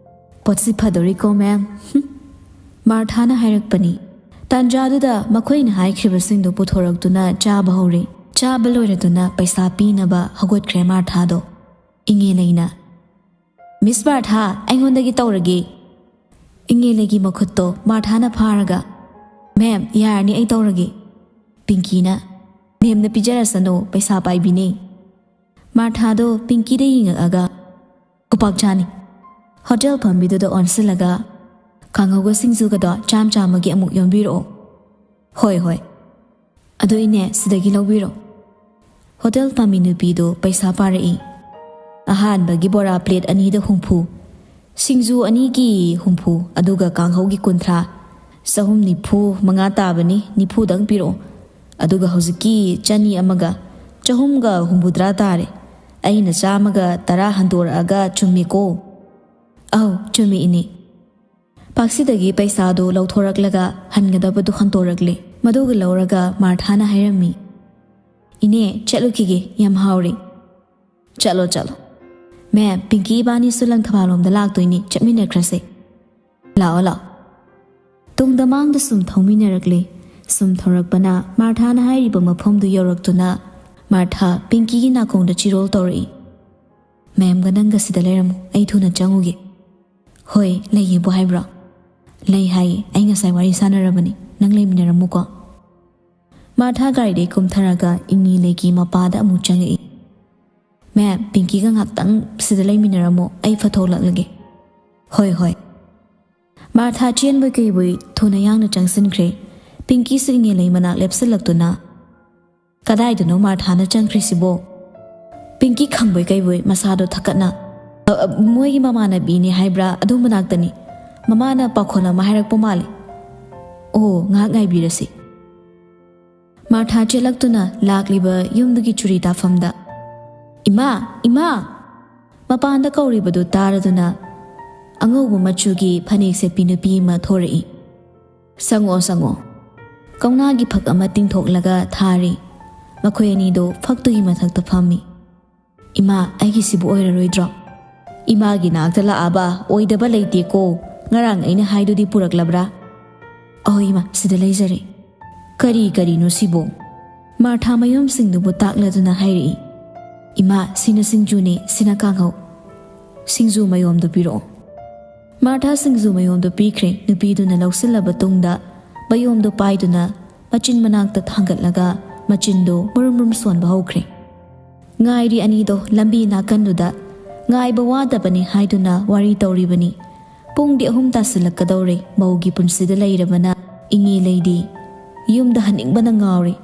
"ꯄꯣꯠꯁꯤ ꯐꯗꯣꯔꯤꯀꯣ, ꯃꯦꯝ꯫" ꯃꯥꯔꯊꯥꯅ ꯍꯥꯏꯔꯛꯄꯅꯤ꯫ ꯇꯥꯟꯖꯥꯗꯨꯗ ꯃꯈꯣꯏꯅ ꯍꯥꯏꯈ꯭ꯔꯤꯕꯁꯤꯡꯗꯨ ꯄꯨꯊꯣꯔꯛꯇꯨꯅ ꯆꯥꯕ ꯍꯧꯔꯦ꯫ ꯆꯥꯕ ꯂꯣꯏꯔꯗꯨꯅ ꯄꯩꯁꯥ ꯄꯤꯅꯕ ꯍꯧꯒꯠꯈ꯭ꯔꯦ ꯃꯥꯔꯊꯥꯗꯣ꯫ ꯏꯉꯦꯂꯩꯅ, "ꯃꯤꯁ ꯃꯥꯔꯊꯥ, ꯑꯩꯉꯣꯟꯗꯒꯤ ꯇꯧꯔꯒꯦ꯫" ꯏꯉꯦꯂꯩꯒꯤ ꯃꯈꯨꯠꯇꯣ ꯃꯥꯔꯊꯥꯅ ꯐꯥꯔꯒ, "ꯃꯦꯝ, ꯌꯥꯔꯅꯤ, ꯑꯩ ꯇꯧꯔꯒꯦ꯫" ꯄꯤꯡꯀꯤꯅ, "ꯃꯦꯝꯅ ꯄꯤꯖꯔꯁꯅꯨ, ꯄꯩꯁꯥ ꯄꯥꯏꯕꯤꯅꯦ꯫" ꯃꯥꯔꯊꯥꯗꯣ ꯄꯤꯡꯀꯤꯗ ꯌꯦꯡꯉꯛꯑꯒ, "ꯈꯨꯄꯥꯛ ꯆꯥꯅꯤ꯫" ꯍꯣꯇꯦꯜ ꯐꯝꯕꯤꯗꯨꯗ ꯑꯣꯟꯁꯤꯜꯂꯒ, "ꯀꯥꯡꯍꯧꯒ ꯁꯤꯡꯖꯨꯒꯗꯣ ꯆꯥꯝ ꯆꯥꯝꯃꯒꯤ ꯑꯃꯨꯛ ꯌꯣꯝꯕꯤꯔꯛꯑꯣ꯫" "ꯍꯣꯏ, ꯍꯣꯏ꯫ ꯑꯗꯣ ꯏꯅꯦ, ꯁꯤꯗꯒꯤ ꯂꯧꯕꯤꯔꯣ꯫" ꯍꯣꯇꯦꯜ ꯐꯝꯃꯤ ꯅꯨꯄꯤꯗꯣ ꯄꯩꯁꯥ ꯄꯥꯔꯛꯏ꯫ ꯑꯍꯥꯟꯕꯒꯤ ꯕꯣꯔꯥ ꯄ꯭ꯂꯦꯠ ꯑꯅꯤꯗ ꯍꯨꯝꯐꯨ, ꯁꯤꯡꯖꯨ ꯑꯅꯤꯒꯤ ꯍꯨꯝꯐꯨ, ꯑꯗꯨꯒ ꯀꯥꯡꯍꯧꯒꯤ ꯀꯨꯟꯊ꯭ꯔꯥ, ꯆꯍꯨꯝ ꯅꯤꯐꯨ ꯃꯉꯥ ꯇꯥꯕꯅꯤ, ꯅꯤꯐꯨꯗꯪ ꯄꯤꯔꯛꯑꯣ꯫ ꯑꯗꯨꯒ ꯍꯧꯖꯤꯛꯀꯤ ꯆꯅꯤ ꯑꯃꯒ ꯆꯍꯨꯝꯒ ꯍꯨꯝꯐꯨꯇꯔꯥ ꯇꯥꯔꯦ꯫ ꯑꯩꯅ ꯆꯥꯝꯃꯒ ꯇꯔꯥ ꯍꯟꯗꯣꯔꯛꯑꯒ ꯆꯨꯝꯃꯤꯀꯣ? ꯑꯧ, ꯆꯨꯝꯃꯤ, ꯏꯅꯦ꯫ ꯄꯥꯛꯁꯤꯗꯒꯤ ꯄꯩꯁꯥꯗꯨ ꯂꯧꯊꯣꯔꯛꯂꯒ ꯍꯟꯒꯗꯕꯗꯨ ꯍꯟꯇꯣꯔꯛꯂꯦ꯫ ꯃꯗꯨꯒ ꯂꯧꯔꯒ ꯃꯥꯔꯊꯥꯅ ꯍꯥꯏꯔꯝꯃꯤ, "ꯏꯅꯦ, ꯆꯠꯂꯨꯈꯤꯒꯦ, ꯌꯥꯝ ꯍꯥꯎꯔꯦ꯫" "ꯆꯠꯂꯣ, ꯆꯠꯂꯣ꯫ ꯃꯦꯝ, ꯄꯤꯡꯀꯤ ꯏꯕꯥꯅꯤꯁꯨ ꯂꯪꯊꯕꯥꯜꯂꯣꯝꯗ ꯂꯥꯛꯇꯣꯏꯅꯤ, ꯆꯠꯃꯤꯟꯅꯈ꯭ꯔꯁꯦ꯫ ꯂꯥꯛꯑꯣ, ꯂꯥꯛꯑꯣ꯫" ꯇꯨꯡꯗ ꯃꯥꯡꯗ ꯁꯨꯝ ꯊꯧꯃꯤꯟꯅꯔꯛꯂꯦ꯫ ꯁꯨꯝ ꯊꯧꯔꯛꯄꯅ ꯃꯥꯔꯊꯥꯅ ꯍꯥꯏꯔꯤꯕ ꯃꯐꯝꯗꯨ ꯌꯧꯔꯛꯇꯨꯅ ꯃꯥꯔꯊꯥ ꯄꯤꯡꯀꯤꯒꯤ ꯅꯥꯀꯣꯡꯗ ꯆꯤꯔꯣꯜ ꯇꯧꯔꯛꯏ, "ꯃꯦꯝꯒ ꯅꯪꯒ ꯁꯤꯗ ꯂꯩꯔꯝꯃꯨ, ꯑꯩ ꯊꯨꯅ ꯆꯪꯉꯨꯒꯦ꯫" "ꯍꯣꯏ, ꯂꯩꯌꯦꯕꯨ ꯍꯥꯏꯕ꯭ꯔꯣ?" "ꯂꯩ ꯍꯥꯏꯌꯦ, ꯑꯩ ꯉꯁꯥꯏ ꯋꯥꯔꯤ ꯁꯥꯟꯅꯔꯕꯅꯤ, ꯅꯪ ꯂꯩꯃꯤꯟꯅꯔꯝꯃꯨꯀꯣ꯫" ꯃꯥꯔꯊꯥ ꯒꯥꯔꯤꯗꯒꯤ ꯀꯨꯝꯊꯔꯒ ꯏꯪꯉꯤ ꯂꯩꯀꯤ ꯃꯄꯥꯗ ꯑꯃꯨꯛ ꯆꯪꯉꯛꯏ꯫ "ꯃꯦꯝ, ꯄꯤꯡꯀꯤꯒ ꯉꯥꯛꯇꯪ ꯁꯤꯗ ꯂꯩꯃꯤꯟꯅꯔꯝꯃꯣ, ꯑꯩ ꯐꯠ ꯊꯣꯛꯂꯛꯂꯒꯦ꯫" "ꯍꯣꯏ, ꯍꯣꯏ꯫" ꯃꯥꯔꯊꯥ ꯆꯦꯟꯕꯣꯏ ꯀꯩꯕꯣꯏ ꯊꯨꯅ ꯌꯥꯡꯅ ꯆꯪꯁꯤꯟꯈ꯭ꯔꯦ꯫ ꯄꯤꯡꯀꯤꯁꯨ ꯏꯪꯉꯤ ꯂꯩ ꯃꯅꯥꯛ ꯂꯦꯞꯁꯤꯜꯂꯛꯇꯨꯅ, "ꯀꯗꯥꯏꯗꯅꯣ ꯃꯥꯔꯊꯥꯅ ꯆꯪꯈ꯭ꯔꯤꯁꯤꯕꯣ?" ꯄꯤꯡꯀꯤ ꯈꯪꯕꯣꯏ ꯀꯩꯕꯣꯏ ꯃꯁꯥꯗꯣ ꯊꯛꯀꯠꯅ, "ꯑ, ꯑ, ꯃꯣꯏꯒꯤ ꯃꯃꯥꯟꯅꯕꯤꯅꯦ ꯍꯥꯏꯕ꯭ꯔꯥ, ꯑꯗꯨ ꯃꯅꯥꯛꯇꯅꯤ꯫ ꯃꯃꯥꯅ ꯄꯥꯈꯣꯟ ꯑꯃ ꯍꯥꯏꯔꯛꯄ ꯃꯥꯜꯂꯤ꯫ ꯑꯣ, ꯉꯥꯏꯍꯥꯛ ꯉꯥꯏꯕꯤꯔꯁꯤ꯫" ꯃꯥꯔꯊꯥ ꯆꯦꯜꯂꯛꯇꯨꯅ ꯂꯥꯛꯂꯤꯕ ꯌꯨꯝꯗꯨꯒꯤ ꯆꯨꯔꯤ ꯇꯥꯐꯝꯗ, "ꯏꯃꯥ! ꯏꯃꯥ!" ꯃꯄꯥꯟꯗ ꯀꯧꯔꯤꯕꯗꯨ ꯇꯥꯔꯗꯨꯅ ꯑꯉꯧꯕ ꯃꯆꯨꯒꯤ ꯐꯅꯦꯛ ꯁꯦꯠꯄꯤ ꯅꯨꯄꯤ ꯑꯃ ꯊꯣꯔꯛꯏ꯫ "ꯁꯪꯉꯣ, ꯁꯪꯉꯣ꯫" ꯀꯧꯅꯥꯒꯤ ꯐꯛ ꯑꯃ ꯇꯤꯡꯊꯣꯛꯂꯒ ꯊꯥꯔꯤ꯫ ꯃꯈꯣꯏ ꯑꯅꯤꯗꯣ ꯐꯛꯇꯨꯒꯤ ꯃꯊꯛꯇ ꯐꯝꯃꯤ꯫ "ꯏꯃꯥ, ꯑꯩꯒꯤꯁꯤꯕꯨ ꯑꯣꯏꯔꯔꯣꯏꯗ꯭ꯔꯣ? ꯏꯃꯥꯒꯤ ꯅꯥꯛꯇ ꯂꯥꯛꯑꯕ ꯑꯣꯏꯗꯕ ꯂꯩꯇꯦꯀꯣ꯫ ꯉꯔꯥꯡ ꯑꯩꯅ ꯍꯥꯏꯗꯨꯗꯤ ꯄꯨꯔꯛꯂꯕ꯭ꯔꯥ?" "ꯑꯍꯣꯏ ꯏꯃꯥ, ꯁꯤꯗ ꯂꯩꯖꯔꯦ꯫" "ꯀꯔꯤ ꯀꯔꯤꯅꯣ ꯁꯤꯕꯣ?" ꯃꯥꯔꯊꯥ ꯃꯌꯨꯝꯁꯤꯡꯗꯨꯕꯨ ꯇꯥꯛꯂꯗꯨꯅ ꯍꯥꯏꯔꯛꯏ, "ꯏꯃꯥ, ꯁꯤꯅ ꯁꯤꯡꯖꯨꯅꯦ, ꯁꯤꯅ ꯀꯥꯡꯍꯧ꯫ ꯁꯤꯡꯖꯨ ꯃꯌꯣꯝꯗꯨ ꯄꯤꯔꯛꯑꯣ꯫" ꯃꯥꯔꯊꯥ ꯁꯤꯡꯖꯨ ꯃꯌꯣꯝꯗꯨ ꯄꯤꯈ꯭ꯔꯦ꯫ ꯅꯨꯄꯤꯗꯨꯅ ꯂꯧꯁꯤꯜꯂꯕ ꯇꯨꯡꯗ ꯃꯌꯣꯝꯗꯨ ꯄꯥꯏꯗꯨꯅ ꯃꯆꯤꯟ ꯃꯅꯥꯛꯇ ꯊꯥꯡꯒꯠꯂꯒ ꯃꯆꯤꯟꯗꯨ ꯃꯨꯔꯨꯝ ꯃꯨꯔꯨꯝ ꯁꯣꯟꯕ ꯍꯧꯈ꯭ꯔꯦ꯫ ꯉꯥꯏꯔꯤ ꯑꯅꯤꯗꯣ ꯂꯝꯕꯤ ꯅꯥꯀꯟꯗꯨꯗ ꯉꯥꯏꯕ ꯋꯥꯗꯕꯅꯤ ꯍꯥꯏꯗꯨꯅ ꯋꯥꯔꯤ ꯇꯧꯔꯤꯕꯅꯤ꯫ ꯄꯨꯡꯗꯤ ꯑꯍꯨꯝ ꯇꯥꯁꯤꯜꯂꯛꯀꯗꯧꯔꯦ꯫ ꯃꯧꯒꯤ ꯄꯨꯟꯁꯤꯗ ꯂꯩꯔꯕꯅ ꯏꯪꯉꯤ ꯂꯩꯗꯤ꯫ ꯌꯨꯝꯗ ꯍꯟꯅꯤꯡꯕꯅ ꯉꯥꯎꯔꯦ꯫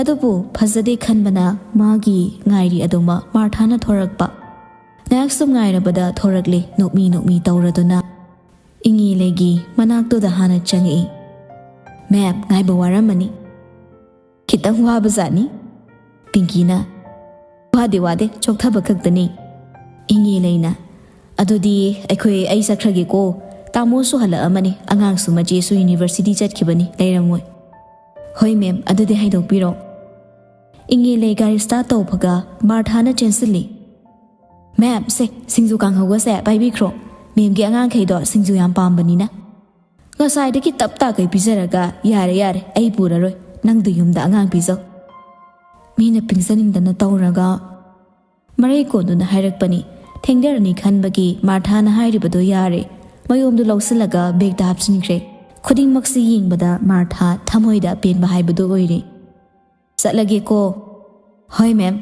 ꯑꯗꯨꯕꯨ ꯐꯖꯗꯦ ꯈꯟꯕꯅ ꯃꯥꯒꯤ ꯉꯥꯏꯔꯤ ꯑꯗꯨꯃꯛ ꯃꯥꯔꯊꯥꯅ ꯊꯣꯔꯛꯄ꯫ ꯉꯥꯏꯍꯥꯛ ꯁꯨꯝ ꯉꯥꯏꯔꯕꯗ ꯊꯣꯔꯛꯂꯦ, ꯅꯣꯛꯃꯤ ꯅꯣꯛꯃꯤ ꯇꯧꯔꯗꯨꯅ꯫ ꯏꯉꯦꯂꯩꯒꯤ ꯃꯅꯥꯛꯇꯨꯗ ꯍꯥꯟꯅ ꯆꯪꯉꯛꯏ꯫ "ꯃꯦꯝ, ꯉꯥꯏꯕ ꯋꯥꯔꯝꯃꯅꯤ꯫ ꯈꯤꯇꯪ ꯋꯥꯕꯖꯥꯠꯅꯤ꯫" ꯄꯤꯡꯀꯤꯅ, "ꯋꯥꯗꯦ ꯋꯥꯗꯦ, ꯆꯣꯛꯊꯕ ꯈꯛꯇꯅꯤ꯫" ꯏꯉꯦꯂꯩꯅ, "ꯑꯗꯨꯗꯤ ꯑꯩꯈꯣꯏ, ꯑꯩ ꯆꯠꯈ꯭ꯔꯒꯦꯀꯣ꯫ ꯇꯥꯃꯣꯁꯨ ꯍꯜꯂꯛꯑꯃꯅꯤ, ꯑꯉꯥꯡꯁꯨ ꯃꯆꯦꯁꯨ ꯌꯨꯅꯤꯚꯔꯁꯤꯇꯤ ꯆꯠꯈꯤꯕꯅꯤ, ꯂꯩꯔꯝꯃꯣꯏ꯫" "ꯍꯣꯏ ꯃꯦꯝ, ꯑꯗꯨꯗꯤ ꯍꯥꯏꯗꯣꯛꯄꯤꯔꯣ꯫" ꯏꯉꯦꯂꯩ ꯒꯥꯔꯤ ꯁ꯭ꯇꯥꯔꯠ ꯇꯧꯕꯒ ꯃꯥꯔꯊꯥꯅ ꯆꯦꯟꯁꯤꯜꯂꯤ꯫ "ꯃꯦꯝ, ꯁꯦ, ꯁꯤꯡꯖꯨ ꯀꯥꯡꯍꯧꯒꯁꯦ ꯄꯥꯏꯕꯤꯈ꯭ꯔꯣ꯫ ꯃꯦꯝꯒꯤ ꯑꯉꯥꯡꯈꯩꯗꯣ ꯁꯤꯡꯖꯨ ꯌꯥꯝ ꯄꯥꯝꯕꯅꯤꯅ꯫" "ꯉꯁꯥꯏꯗꯒꯤ ꯇꯞ ꯇꯥꯈꯩ ꯄꯤꯖꯔꯒ, ꯌꯥꯔꯦ, ꯌꯥꯔꯦ, ꯑꯩ ꯄꯨꯔꯔꯣꯏ꯫ ꯅꯪꯗꯨ ꯌꯨꯝꯗ ꯑꯉꯥꯡ ꯄꯤꯖꯧ꯫" ꯃꯤꯅ ꯄꯤꯖꯅꯤꯡꯗꯅ ꯇꯧꯔꯒ ꯃꯔꯩ ꯀꯣꯟꯗꯨꯅ ꯍꯥꯏꯔꯛꯄꯅꯤ꯫ ꯊꯦꯡꯊꯔꯅꯤ ꯈꯟꯕꯒꯤ ꯃꯥꯔꯊꯥꯅ ꯍꯥꯏꯔꯤꯕꯗꯨ ꯌꯥꯔꯦ꯫ ꯃꯌꯣꯝꯗꯨ ꯂꯧꯁꯤꯜꯂꯒ ꯕꯦꯒꯇ ꯍꯥꯞꯆꯤꯟꯈ꯭ꯔꯦ꯫ ꯈꯨꯗꯤꯡꯃꯛꯁꯤ ꯌꯦꯡꯕꯗ ꯃꯥꯔꯊꯥ ꯊꯃꯣꯏꯗ ꯄꯦꯟꯕ ꯍꯥꯏꯕꯗꯨ ꯑꯣꯏꯔꯦ꯫ "ꯆꯠꯂꯒꯦꯀꯣ꯫" "ꯍꯣꯏ ꯃꯦꯝ꯫"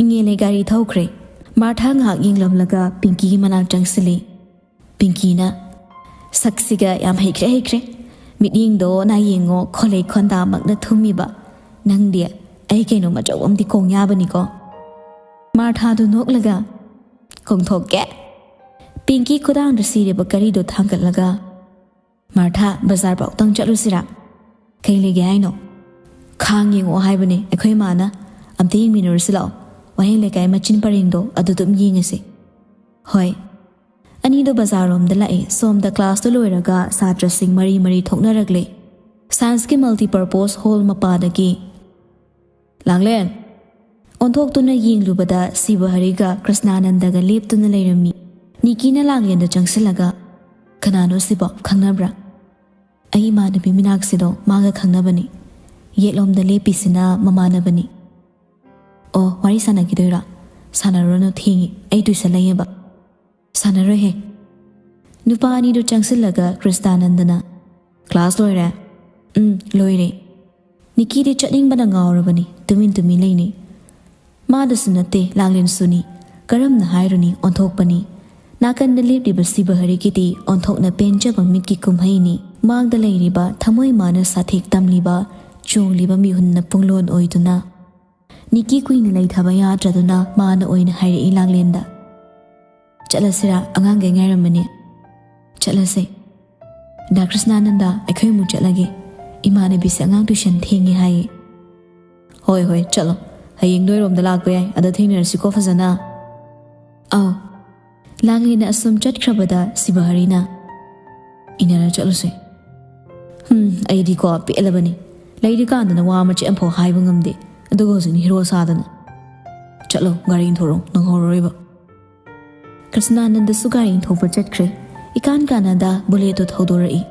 ꯏꯉꯦꯂꯩ ꯒꯥꯔꯤ ꯊꯧꯈ꯭ꯔꯦ꯫ ꯃꯥꯔꯊꯥ ꯉꯥꯏꯍꯥꯛ ꯌꯦꯡꯂꯝꯂꯒ ꯄꯤꯡꯀꯤꯒꯤ ꯃꯅꯥꯛ ꯆꯪꯁꯤꯜꯂꯤ꯫ ꯄꯤꯡꯀꯤꯅ, "ꯁꯛꯁꯤꯒ ꯌꯥꯝ ꯍꯩꯈ꯭ꯔꯦ, ꯍꯩꯈ꯭ꯔꯦ꯫ ꯃꯤꯠꯌꯦꯡꯗꯣ ꯅꯥꯌꯦꯡꯉꯣ, ꯈꯣꯂꯩ ꯈꯣꯟꯗꯥꯃꯛꯅ ꯊꯨꯝꯃꯤꯕ꯫ ꯅꯪꯗꯤ ꯑꯩ ꯀꯩꯅꯣꯝ ꯑꯆꯧꯕ ꯑꯃꯗꯤ ꯀꯣꯡ ꯌꯥꯕꯅꯤꯀꯣ꯫" ꯃꯥꯔꯊꯥꯗꯨ ꯅꯣꯛꯂꯒ, "ꯀꯣꯡꯊꯣꯛꯀꯦ꯫" ꯄꯤꯡꯀꯤ ꯈꯨꯗꯥꯡꯗ ꯁꯤꯔꯤꯕ ꯀꯔꯤꯗꯣ ꯊꯥꯡꯒꯠꯂꯒ, "ꯃꯥꯔꯊꯥ, ꯕꯖꯥꯔ ꯐꯥꯎꯇꯪ ꯆꯠꯂꯨꯁꯤꯔꯥ?" "ꯀꯩ ꯂꯩꯒꯦ ꯍꯥꯏꯅꯣ?" "ꯈꯥꯡ ꯌꯦꯡꯉꯛꯑꯣ ꯍꯥꯏꯕꯅꯦ ꯑꯩꯈꯣꯏ ꯃꯥꯅ꯫ ꯑꯝꯇ ꯌꯦꯡꯃꯤꯟꯅꯔꯨꯁꯤ ꯂꯥꯛꯑꯣ꯫ ꯋꯥꯍꯦꯡ ꯂꯩꯀꯥꯏ ꯃꯆꯤꯟ ꯄꯔꯦꯡꯗꯣ ꯑꯗꯨꯗ ꯑꯗꯨꯝ ꯌꯦꯡꯉꯁꯤ꯫" "ꯍꯣꯏ꯫" ꯑꯅꯤꯗꯣ ꯕꯖꯥꯔꯔꯣꯝꯗ ꯂꯥꯛꯑꯦ꯫ ꯁꯣꯝꯗ ꯀ꯭ꯂꯥꯁꯇꯨ ꯂꯣꯏꯔꯒ ꯁꯥꯇ꯭ꯔꯁꯤꯡ ꯃꯔꯤ ꯃꯔꯤ ꯊꯣꯛꯅꯔꯛꯂꯦ꯫ ꯁꯥꯏꯟꯁꯀꯤ ꯃꯜꯇꯤꯄꯔꯄꯣꯁ ꯍꯣꯜ ꯃꯄꯥꯗꯒꯤ, "ꯂꯥꯡꯂꯦꯟ!" ꯑꯣꯟꯊꯣꯛꯇꯨꯅ ꯌꯦꯡꯂꯨꯕꯗ ꯁꯤꯕꯍꯔꯤꯒ ꯀ꯭ꯔꯤꯁꯅꯥꯅꯟꯗꯒ ꯂꯦꯞꯇꯨꯅ ꯂꯩꯔꯝꯃꯤ꯫ ꯅꯤꯀꯤꯅ ꯂꯥꯡꯂꯦꯟꯗ ꯆꯪꯁꯤꯜꯂꯒ, "ꯀꯅꯥꯅꯣ ꯁꯤꯕꯣ? ꯈꯪꯅꯕ꯭ꯔꯥ?" "ꯑꯩ ꯏꯃꯥꯟꯅꯕꯤ ꯃꯤꯅꯥꯛꯁꯤꯗꯣ, ꯃꯥꯒ ꯈꯪꯅꯕꯅꯤ꯫ ꯌꯦꯠꯂꯣꯝꯗ ꯂꯦꯞꯄꯤꯁꯤꯅ ꯃꯃꯥꯟꯅꯕꯅꯤ꯫" "ꯑꯣ, ꯋꯥꯔꯤ ꯁꯥꯟꯅꯈꯤꯗꯣꯏꯔꯣ? ꯁꯥꯟꯅꯔꯨꯔꯅꯨ, ꯊꯦꯡꯉꯤ, ꯑꯩ ꯇꯨꯏꯁꯟ ꯂꯩꯌꯦꯕ꯫" "ꯁꯥꯟꯅꯔꯣꯏꯍꯦ꯫" ꯅꯨꯄꯥ ꯑꯅꯤꯗꯨ ꯆꯪꯁꯤꯜꯂꯒ ꯀ꯭ꯔꯤꯁꯅꯥꯅꯟꯗꯅ, "ꯀ꯭ꯂꯥꯁ ꯂꯣꯏꯔꯦ?" "ꯎꯝ, ꯂꯣꯏꯔꯦ꯫" ꯅꯤꯀꯤꯗꯤ ꯆꯠꯅꯤꯡꯕꯅ ꯉꯥꯎꯔꯕꯅꯤ, ꯇꯨꯃꯤꯟ ꯇꯨꯃꯤꯟ ꯂꯩꯅꯩ꯫ ꯃꯥꯗꯁꯨ ꯅꯠꯇꯦ, ꯂꯥꯡꯂꯦꯟꯁꯨꯅꯤ꯫ ꯀꯔꯝꯅ ꯍꯥꯏꯔꯨꯅꯤ, ꯑꯣꯟꯊꯣꯛꯄꯅꯤ꯫ ꯅꯥꯀꯟꯗ ꯂꯦꯞꯂꯤꯕ ꯁꯤꯕꯍꯔꯤꯒꯤꯗꯤ ꯑꯣꯟꯊꯣꯛꯅ ꯄꯦꯟꯖꯕ ꯃꯤꯠꯀꯤ ꯀꯨꯝꯍꯩꯅꯤ꯫ ꯃꯥꯡꯗ ꯂꯩꯔꯤꯕ ꯊꯃꯣꯏ ꯃꯥꯅ ꯁꯥꯊꯦꯛ ꯇꯝꯂꯤꯕ ꯆꯣꯡꯂꯤꯕ ꯃꯤꯍꯨꯟꯅ ꯄꯨꯡꯂꯣꯟ ꯑꯣꯏꯗꯨꯅ꯫ ꯅꯤꯀꯤ ꯀꯨꯏꯅ ꯂꯩꯊꯕ ꯌꯥꯗ꯭ꯔꯗꯨꯅ ꯃꯥꯅ ꯑꯣꯏꯅ ꯍꯥꯏꯔꯛꯏ ꯂꯥꯡꯂꯦꯟꯗ꯫ "ꯆꯠꯂꯁꯤꯔꯥ? ꯑꯉꯥꯡꯈꯩ ꯉꯥꯏꯔꯝꯃꯅꯤ꯫" "ꯆꯠꯂꯁꯦ꯫ ꯗꯥ ꯀ꯭ꯔꯤꯁꯅꯥꯅꯟꯗ, ꯑꯩꯈꯣꯏ ꯑꯃꯨꯛ ꯆꯠꯂꯒꯦ꯫ ꯏꯃꯥꯟꯅꯕꯤꯁꯦ ꯑꯉꯥꯡ ꯇꯨꯏꯁꯟ ꯊꯦꯡꯉꯦ ꯍꯥꯏꯌꯦ꯫" "ꯍꯣꯏ, ꯍꯣꯏ, ꯆꯠꯂꯣ꯫ ꯍꯌꯦꯡ ꯅꯣꯏꯔꯣꯝꯗ ꯂꯥꯛꯄ ꯌꯥꯏ꯫ ꯑꯗ ꯊꯦꯡꯅꯔꯁꯤꯀꯣ ꯐꯖꯅ꯫" "ꯑꯧ꯫" ꯂꯥꯡꯂꯦꯟꯅ ꯑꯁꯨꯝ ꯆꯠꯈ꯭ꯔꯕꯗ ꯁꯤꯕꯍꯔꯤꯅ, "ꯏꯟꯅꯔ ꯆꯠꯂꯨꯁꯦ꯫" "ꯍꯨꯝ, ꯑꯩꯗꯤꯀꯣ ꯄꯦꯜꯂꯕꯅꯤ꯫ ꯂꯩꯔꯤꯀꯥꯟꯗꯅ ꯋꯥ ꯃꯆꯦꯠ ꯑꯃꯐꯥꯎ ꯍꯥꯏꯕ ꯉꯝꯗꯦ, ꯑꯗꯨꯒ ꯍꯧꯖꯤꯛꯅ ꯍꯤꯔꯣ ꯁꯥꯗꯅ꯫ ꯆꯠꯂꯣ, ꯒꯥꯔꯤ ꯏꯟꯊꯣꯔꯛꯑꯣ, ꯅꯪꯍꯧꯔꯔꯣꯏꯕ꯫" ꯀ꯭ꯔꯤꯁꯅꯥꯅꯟꯗꯁꯨ ꯒꯥꯔꯤ ꯏꯟꯊꯣꯛꯄ ꯆꯠꯈ꯭ꯔꯦ꯫ ꯏꯀꯥꯟ ꯀꯥꯟꯅꯗ ꯕꯨꯂꯦꯠꯇꯨ ꯊꯧꯗꯣꯔꯛꯏ꯫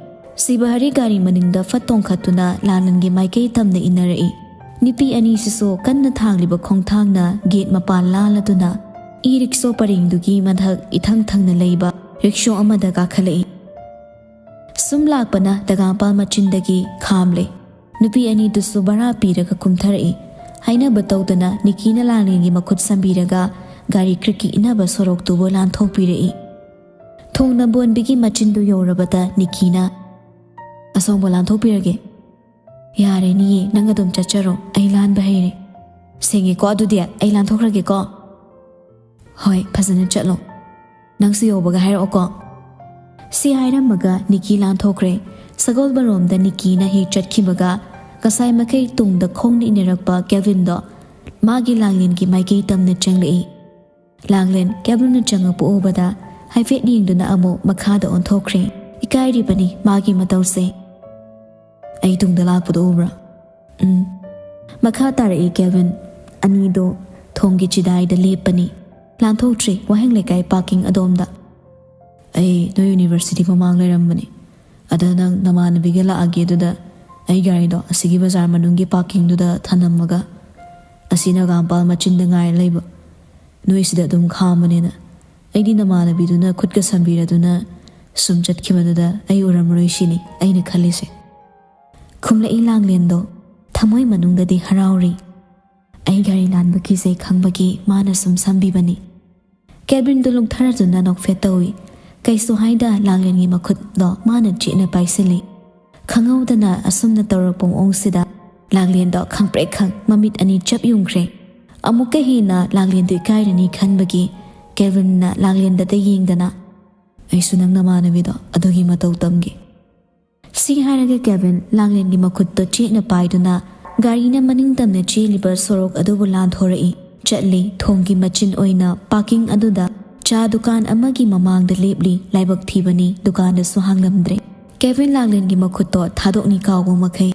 ꯁꯤꯕꯍꯔꯤ ꯒꯥꯔꯤ ꯃꯅꯤꯡꯗ ꯐꯠ ꯇꯣꯡꯈꯠꯇꯨꯅ ꯂꯥꯡꯂꯦꯟꯒꯤ ꯃꯥꯏꯀꯩ ꯇꯝꯅ ꯏꯟꯅꯔꯛꯏ꯫ ꯅꯨꯄꯤ ꯑꯅꯤꯁꯤꯁꯨ ꯀꯟꯅ ꯊꯥꯡꯂꯤꯕ ꯈꯣꯡꯊꯥꯡꯅ ꯒꯦꯠ ꯃꯄꯥꯟ ꯂꯥꯜꯂꯗꯨꯅ ꯏ ꯔꯤꯛꯁꯣ ꯄꯔꯦꯡꯗꯨꯒꯤ ꯃꯊꯛ ꯏꯊꯪ ꯊꯪꯅ ꯂꯩꯕ ꯔꯤꯛꯁꯣ ꯑꯃꯗ ꯀꯥꯈꯠꯂꯛꯏ꯫ ꯁꯨꯝ ꯂꯥꯛꯄꯅ ꯇꯒꯥꯝꯄꯥꯜ ꯃꯆꯤꯟꯗꯒꯤ ꯈꯥꯝꯂꯦ꯫ ꯅꯨꯄꯤ ꯑꯅꯤꯗꯨꯁꯨ ꯚꯔꯥ ꯄꯤꯔꯒ ꯀꯨꯝꯊꯔꯛꯏ꯫ ꯍꯥꯏꯅꯕ ꯇꯧꯗꯅ ꯅꯤꯀꯤꯅ ꯂꯥꯡꯂꯦꯟꯒꯤ ꯃꯈꯨꯠ ꯁꯝꯕꯤꯔꯒ ꯒꯥꯔꯤ ꯀ꯭ꯔꯤꯛꯀꯤ ꯏꯟꯅꯕ ꯁꯣꯔꯣꯛꯇꯨꯕꯨ ꯂꯥꯟꯊꯣꯛꯄꯤꯔꯛꯏ꯫ ꯊꯣꯡ ꯅꯝꯕꯣꯟꯕꯤꯒꯤ ꯃꯆꯤꯟꯗꯨ ꯌꯧꯔꯕꯗ ꯅꯤꯀꯤꯅ, "ꯑꯁꯣꯝꯕ ꯂꯥꯟꯊꯣꯛꯄꯤꯔꯒꯦ꯫" "ꯌꯥꯔꯦ ꯅꯤꯌꯦ, ꯅꯪ ꯑꯗꯨꯝ ꯆꯠꯆꯔꯣ, ꯑꯩ ꯂꯥꯟꯕ ꯍꯩꯔꯦ꯫" "ꯁꯦꯡꯉꯦꯀꯣ? ꯑꯗꯨꯗꯤ ꯑꯩ ꯂꯥꯟꯊꯣꯛꯈ꯭ꯔꯒꯦꯀꯣ꯫" "ꯍꯣꯏ, ꯐꯖꯅ ꯆꯠꯂꯣ꯫ ꯅꯪꯁꯨ ꯌꯧꯕꯒ ꯍꯥꯏꯔꯛꯑꯣꯀꯣ꯫" ꯁꯤ ꯍꯥꯏꯔꯝꯃꯒ ꯅꯤꯀꯤ ꯂꯥꯟꯊꯣꯛꯈ꯭ꯔꯦ꯫ ꯁꯒꯣꯜꯕꯜꯔꯣꯝꯗ ꯅꯤꯀꯤꯅ ꯍꯦꯛ ꯆꯠꯈꯤꯕꯒ ꯉꯁꯥꯏ ꯃꯈꯩ ꯇꯨꯡꯗ ꯈꯣꯡꯅ ꯏꯟꯅꯔꯛꯄ ꯀꯦꯜꯚꯤꯟꯗꯣ ꯃꯥꯒꯤ ꯂꯥꯡꯂꯦꯟꯒꯤ ꯃꯥꯏꯀꯩ ꯇꯝꯅ ꯆꯪꯂꯛꯏ꯫ ꯂꯥꯡꯂꯦꯟ ꯀꯦꯜꯚꯤꯟꯅ ꯆꯪꯉꯛꯄ ꯎꯕꯗ ꯍꯥꯏꯐꯦꯠ ꯌꯦꯡꯗꯨꯅ ꯑꯃꯨꯛ ꯃꯈꯥꯗ ꯑꯣꯟꯊꯣꯛꯈ꯭ꯔꯦ꯫ ꯏꯀꯥꯏꯔꯤꯕꯅꯤ ꯃꯥꯒꯤ ꯃꯇꯧꯁꯦ꯫ "ꯑꯩ ꯇꯨꯡꯗ ꯂꯥꯛꯄꯗꯣ ꯎꯕ꯭ꯔꯥ?" "ꯎꯝ꯫" ꯃꯈꯥ ꯇꯥꯔꯛꯏ ꯀꯦꯜꯚꯤꯟ꯫ ꯑꯅꯤꯗꯣ ꯊꯣꯡꯒꯤ ꯆꯤꯗꯥꯏꯗ ꯂꯦꯞꯄꯅꯤ꯫ ꯂꯥꯟꯊꯣꯛꯇ꯭ꯔꯤ, ꯋꯥꯍꯦꯡ ꯂꯩꯀꯥꯏ ꯄꯥꯔꯀꯤꯡ ꯑꯗꯣꯝꯗ꯫ "ꯑꯩ ꯅꯣꯏ ꯌꯨꯅꯤꯚꯔꯁꯤꯇꯤ ꯃꯃꯥꯡ ꯂꯩꯔꯝꯕꯅꯤ꯫ ꯑꯗ ꯅꯪ ꯅꯃꯥꯟꯅꯕꯤꯒ ꯂꯥꯛꯑꯒꯦ ꯑꯗꯨꯗ ꯑꯩ ꯒꯥꯔꯤꯗꯣ ꯑꯁꯤꯒꯤ ꯕꯖꯥꯔ ꯃꯅꯨꯡꯒꯤ ꯄꯥꯔꯀꯤꯡꯗꯨꯗ ꯊꯅꯝꯃꯒ ꯑꯁꯤ ꯅꯒꯥꯝꯄꯥꯜ ꯃꯆꯤꯟꯗ ꯉꯥꯏꯔ ꯂꯩꯕ꯫ ꯅꯣꯏꯁꯤꯗ ꯑꯗꯨꯝ ꯈꯥꯝꯕꯅꯤꯅ ꯑꯩꯗꯤ ꯅꯃꯥꯟꯅꯕꯤꯗꯨꯅ ꯈꯨꯠꯀ ꯁꯝꯕꯤꯔꯗꯨꯅ ꯁꯨꯝ ꯆꯠꯈꯤꯕꯗꯨꯗ ꯑꯩ ꯎꯔꯝꯃꯔꯣꯏ ꯁꯤꯅꯤ ꯑꯩꯅ ꯈꯜꯂꯤꯁꯦ꯫" ꯈꯨꯝꯂꯛꯏ ꯂꯥꯡꯂꯦꯟꯗꯣ ꯊꯃꯣꯏ ꯃꯅꯨꯡꯗꯗꯤ ꯍꯔꯥꯎꯔꯤ꯫ ꯑꯩ ꯒꯥꯔꯤ ꯂꯥꯟꯕ ꯀꯤꯖꯩ ꯈꯪꯕꯒꯤ ꯃꯥꯅ ꯁꯨꯝ ꯁꯝꯕꯤꯕꯅꯤ꯫ ꯀꯦꯜꯚꯤꯟꯗꯨ ꯂꯨꯞꯊꯔꯗꯨꯅ ꯅꯣꯛꯐꯦꯠ ꯇꯧꯏ꯫ ꯀꯩꯁꯨ ꯍꯥꯏꯗ ꯂꯥꯡꯂꯦꯟꯒꯤ ꯃꯈꯨꯠꯇꯣ ꯃꯥꯅ ꯆꯦꯠꯅ ꯄꯥꯏꯁꯤꯜꯂꯤ꯫ ꯈꯪꯍꯧꯗꯅ ꯑꯁꯨꯝꯅ ꯇꯧꯔꯛꯄ ꯃꯑꯣꯡꯁꯤꯗ ꯂꯥꯡꯂꯦꯟꯗꯣ ꯈꯪꯄ꯭ꯔꯦꯛ ꯈꯪ, ꯃꯃꯤꯠ ꯑꯅꯤ ꯆꯞ ꯌꯨꯡꯈ꯭ꯔꯦ꯫ ꯑꯃꯨꯛꯀ ꯍꯦꯟꯅ ꯂꯥꯡꯂꯦꯟꯗꯨ ꯏꯀꯥꯏꯔꯅꯤ ꯈꯟꯕꯒꯤ ꯀꯦꯜꯚꯤꯟꯅ ꯂꯥꯡꯂꯦꯟꯗꯇ ꯌꯦꯡꯗꯅ, "ꯑꯩꯁꯨ ꯅꯪ ꯅꯃꯥꯟꯅꯕꯤꯗꯣ ꯑꯗꯨꯒꯤ ꯃꯇꯧ ꯇꯝꯒꯦ"꯫ ꯁꯤ ꯍꯥꯏꯔꯒ ꯀꯦꯚꯤꯟ ꯂꯥꯡꯂꯦꯟꯒꯤ ꯃꯈꯨꯠꯇꯣ ꯆꯦꯠꯅ ꯄꯥꯏꯗꯨꯅ ꯒꯥꯔꯤꯅ ꯃꯅꯤꯡ ꯇꯝꯅ ꯆꯦꯜꯂꯤꯕ ꯁꯣꯔꯣꯛ ꯑꯗꯨꯕꯨ ꯂꯥꯟꯊꯣꯔꯛꯏ꯫ ꯆꯠꯂꯤ꯫ ꯊꯣꯡꯒꯤ ꯃꯆꯤꯟ ꯑꯣꯏꯅ ꯄꯥꯔꯀꯤꯡ ꯑꯗꯨꯗ ꯆꯥ ꯗꯨꯀꯥꯟ ꯑꯃꯒꯤ ꯃꯃꯥꯡꯗ ꯂꯦꯞꯂꯤ꯫ ꯂꯥꯏꯕꯛ ꯊꯤꯕꯅꯤ, ꯗꯨꯀꯥꯟꯗꯁꯨ ꯍꯥꯡꯂꯝꯗ꯭ꯔꯦ꯫ ꯀꯦꯚꯤꯟ ꯂꯥꯡꯂꯦꯟꯒꯤ ꯃꯈꯨꯠꯇꯣ ꯊꯥꯗꯣꯛꯅꯤ ꯀꯥꯎꯕ ꯃꯈꯩ꯫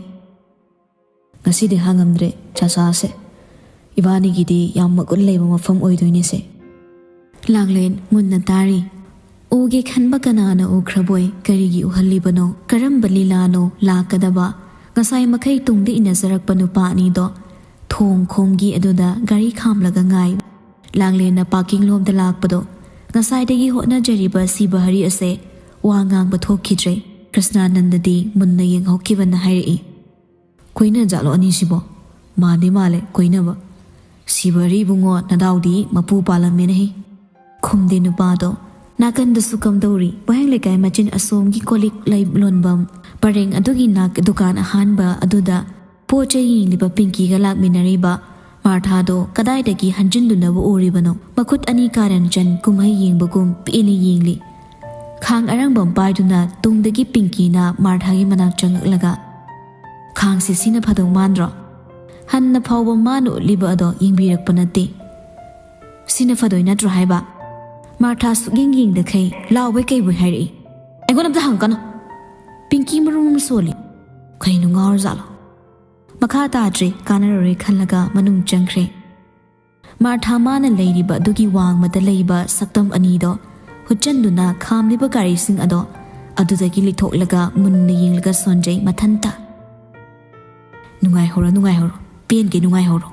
"ꯉꯁꯤꯗꯤ ꯍꯥꯡꯉꯝꯗ꯭ꯔꯦ, ꯆꯥꯆꯥꯁꯦ꯫ ꯏꯕꯥꯅꯤꯒꯤꯗꯤ ꯌꯥꯝ ꯃꯒꯨꯟ ꯂꯩꯕ ꯃꯐꯝ ꯑꯣꯏꯗꯣꯏꯅꯦꯁꯦ"꯫ ꯂꯥꯡꯂꯦꯟ ꯃꯨꯟꯅ ꯇꯥꯔꯤ꯫ ꯎꯒꯦ ꯈꯟꯕ ꯀꯅꯥꯅ ꯎꯈ꯭ꯔꯕꯣꯏ? ꯀꯔꯤꯒꯤ ꯎꯍꯜꯂꯤꯕꯅꯣ? ꯀꯔꯝꯕ ꯂꯤꯂꯥꯅꯣ ꯂꯥꯛꯀꯗꯕ? ꯉꯁꯥꯏ ꯃꯈꯩ ꯇꯨꯡꯗ ꯏꯟꯅꯖꯔꯛꯄ ꯅꯨꯄꯥ ꯑꯅꯤꯗꯣ ꯊꯣꯡ ꯈꯣꯡꯒꯤ ꯑꯗꯨꯗ ꯒꯥꯔꯤ ꯈꯥꯝꯂꯒ ꯉꯥꯏ꯫ ꯂꯥꯡꯂꯦꯟꯅ ꯄꯥꯔꯀꯤꯡ ꯂꯣꯝꯗ ꯂꯥꯛꯄꯗꯣ ꯉꯁꯥꯏꯗꯒꯤ ꯍꯣꯠꯅꯖꯔꯤꯕ ꯁꯤꯕꯍꯔꯤ ꯑꯁꯦ ꯋꯥ ꯉꯥꯡꯕ ꯊꯣꯛꯈꯤꯗ꯭ꯔꯦ꯫ ꯀ꯭ꯔꯤꯁꯅꯥꯅꯟꯗꯗꯤ ꯃꯨꯟꯅ ꯌꯦꯡꯍꯧꯈꯤꯕꯅ ꯍꯥꯏꯔꯛꯏ, "ꯀꯣꯏꯅꯖꯥꯠꯂꯣ ꯑꯅꯤꯁꯤꯕꯣ? ꯃꯥꯟꯗꯤ ꯃꯥꯜꯂꯦ ꯀꯣꯏꯅꯕ꯫ ꯁꯤꯕꯍꯔꯤ ꯏꯕꯨꯡꯉꯣ, ꯅꯗꯥꯎꯗꯤ ꯃꯄꯨ ꯄꯥꯜꯂꯝꯃꯦꯅꯦꯍꯦ"꯫ ꯈꯨꯝꯗꯦ ꯅꯨꯄꯥꯗꯣ꯫ ꯅꯥꯀꯟꯗꯁꯨ ꯀꯝꯗꯧꯔꯤ? ꯋꯥꯍꯦꯡ ꯂꯩꯀꯥꯏ ꯃꯆꯤꯟ ꯑꯁꯣꯝꯒꯤ ꯀꯣꯜꯂꯤꯛ ꯂꯩ ꯂꯣꯟꯕꯝ ꯄꯔꯦꯡ ꯑꯗꯨꯒꯤ ꯅꯥꯛ ꯗꯨꯀꯥꯟ ꯑꯍꯥꯟꯕ ꯑꯗꯨꯗ ꯄꯣꯠ ꯆꯩ ꯌꯦꯡꯂꯤꯕ ꯄꯤꯡꯀꯤꯒ ꯂꯥꯛꯃꯤꯟꯅꯔꯤꯕ ꯃꯥꯔꯊꯥꯗꯣ ꯀꯗꯥꯏꯗꯒꯤ ꯍꯟꯖꯤꯟꯗꯨꯅꯕꯨ ꯎꯔꯤꯕꯅꯣ? ꯃꯈꯨꯠ ꯑꯅꯤ ꯀꯥꯔꯟ ꯆꯟ ꯀꯨꯝꯍꯩ ꯌꯦꯡꯕꯒꯨꯝ ꯄꯦꯟꯅ ꯌꯦꯡꯂꯤ꯫ ꯈꯥꯡ ꯑꯔꯪꯕꯝ ꯄꯥꯏꯗꯨꯅ ꯇꯨꯡꯗꯒꯤ ꯄꯤꯡꯀꯤꯅ ꯃꯥꯔꯊꯥꯒꯤ ꯃꯅꯥꯛ ꯆꯪꯂꯛꯂꯒ, "ꯈꯥꯡꯁꯦ ꯁꯤꯅ ꯐꯗꯧ ꯃꯥꯟꯗ꯭ꯔꯣ?" ꯍꯟꯅ ꯐꯥꯎꯕ ꯃꯥꯅ ꯎꯠꯂꯤꯕ ꯑꯗꯣ ꯌꯦꯡꯕꯤꯔꯛꯄ ꯅꯠꯇꯦ꯫ "ꯁꯤꯅ ꯐꯗꯣꯏ ꯅꯠꯇ꯭ꯔꯣ ꯍꯥꯏꯕ?" ꯃꯥꯔꯊꯥ ꯁꯨꯛꯌꯦꯡ ꯌꯦꯡꯗꯈꯩ ꯂꯥꯎꯕꯩ ꯀꯩꯕꯣꯏ ꯍꯥꯏꯔꯛꯏ꯫ "ꯑꯩꯉꯣꯟꯗ ꯑꯝꯇ ꯍꯪꯉꯛꯀꯅꯨ"꯫ ꯄꯤꯡꯀꯤ ꯃꯔꯨꯝ ꯑꯃ ꯁꯣꯜꯂꯤ꯫ ꯀꯩꯅꯣ ꯉꯥꯎꯔꯖꯥꯠꯂꯣ? ꯃꯈꯥ ꯇꯥꯗ꯭ꯔꯦ, ꯀꯥꯟꯅꯔꯔꯣꯏ ꯈꯜꯂꯒ ꯃꯅꯨꯡ ꯆꯪꯈ꯭ꯔꯦ꯫ ꯃꯥꯔꯊꯥ ꯃꯥꯅ ꯂꯩꯔꯤꯕ ꯑꯗꯨꯒꯤ ꯋꯥꯡꯃꯗ ꯂꯩꯕ ꯁꯛꯇꯝ ꯑꯅꯤꯗꯣ ꯍꯨꯠꯆꯟꯗꯨꯅ ꯈꯥꯝꯂꯤꯕ ꯒꯥꯔꯤꯁꯤꯡ ꯑꯗꯣ ꯑꯗꯨꯗꯒꯤ ꯂꯤꯊꯣꯛꯂꯒ ꯃꯨꯟꯅ ꯌꯦꯡꯂꯒ ꯁꯣꯟꯖꯩ ꯃꯊꯟꯇ꯫ "ꯅꯨꯡꯉꯥꯏꯍꯧꯔꯣ, ꯅꯨꯡꯉꯥꯏꯍꯧꯔꯣ, ꯄꯦꯟꯒꯦ ꯅꯨꯡꯉꯥꯏꯍꯧꯔꯣ"꯫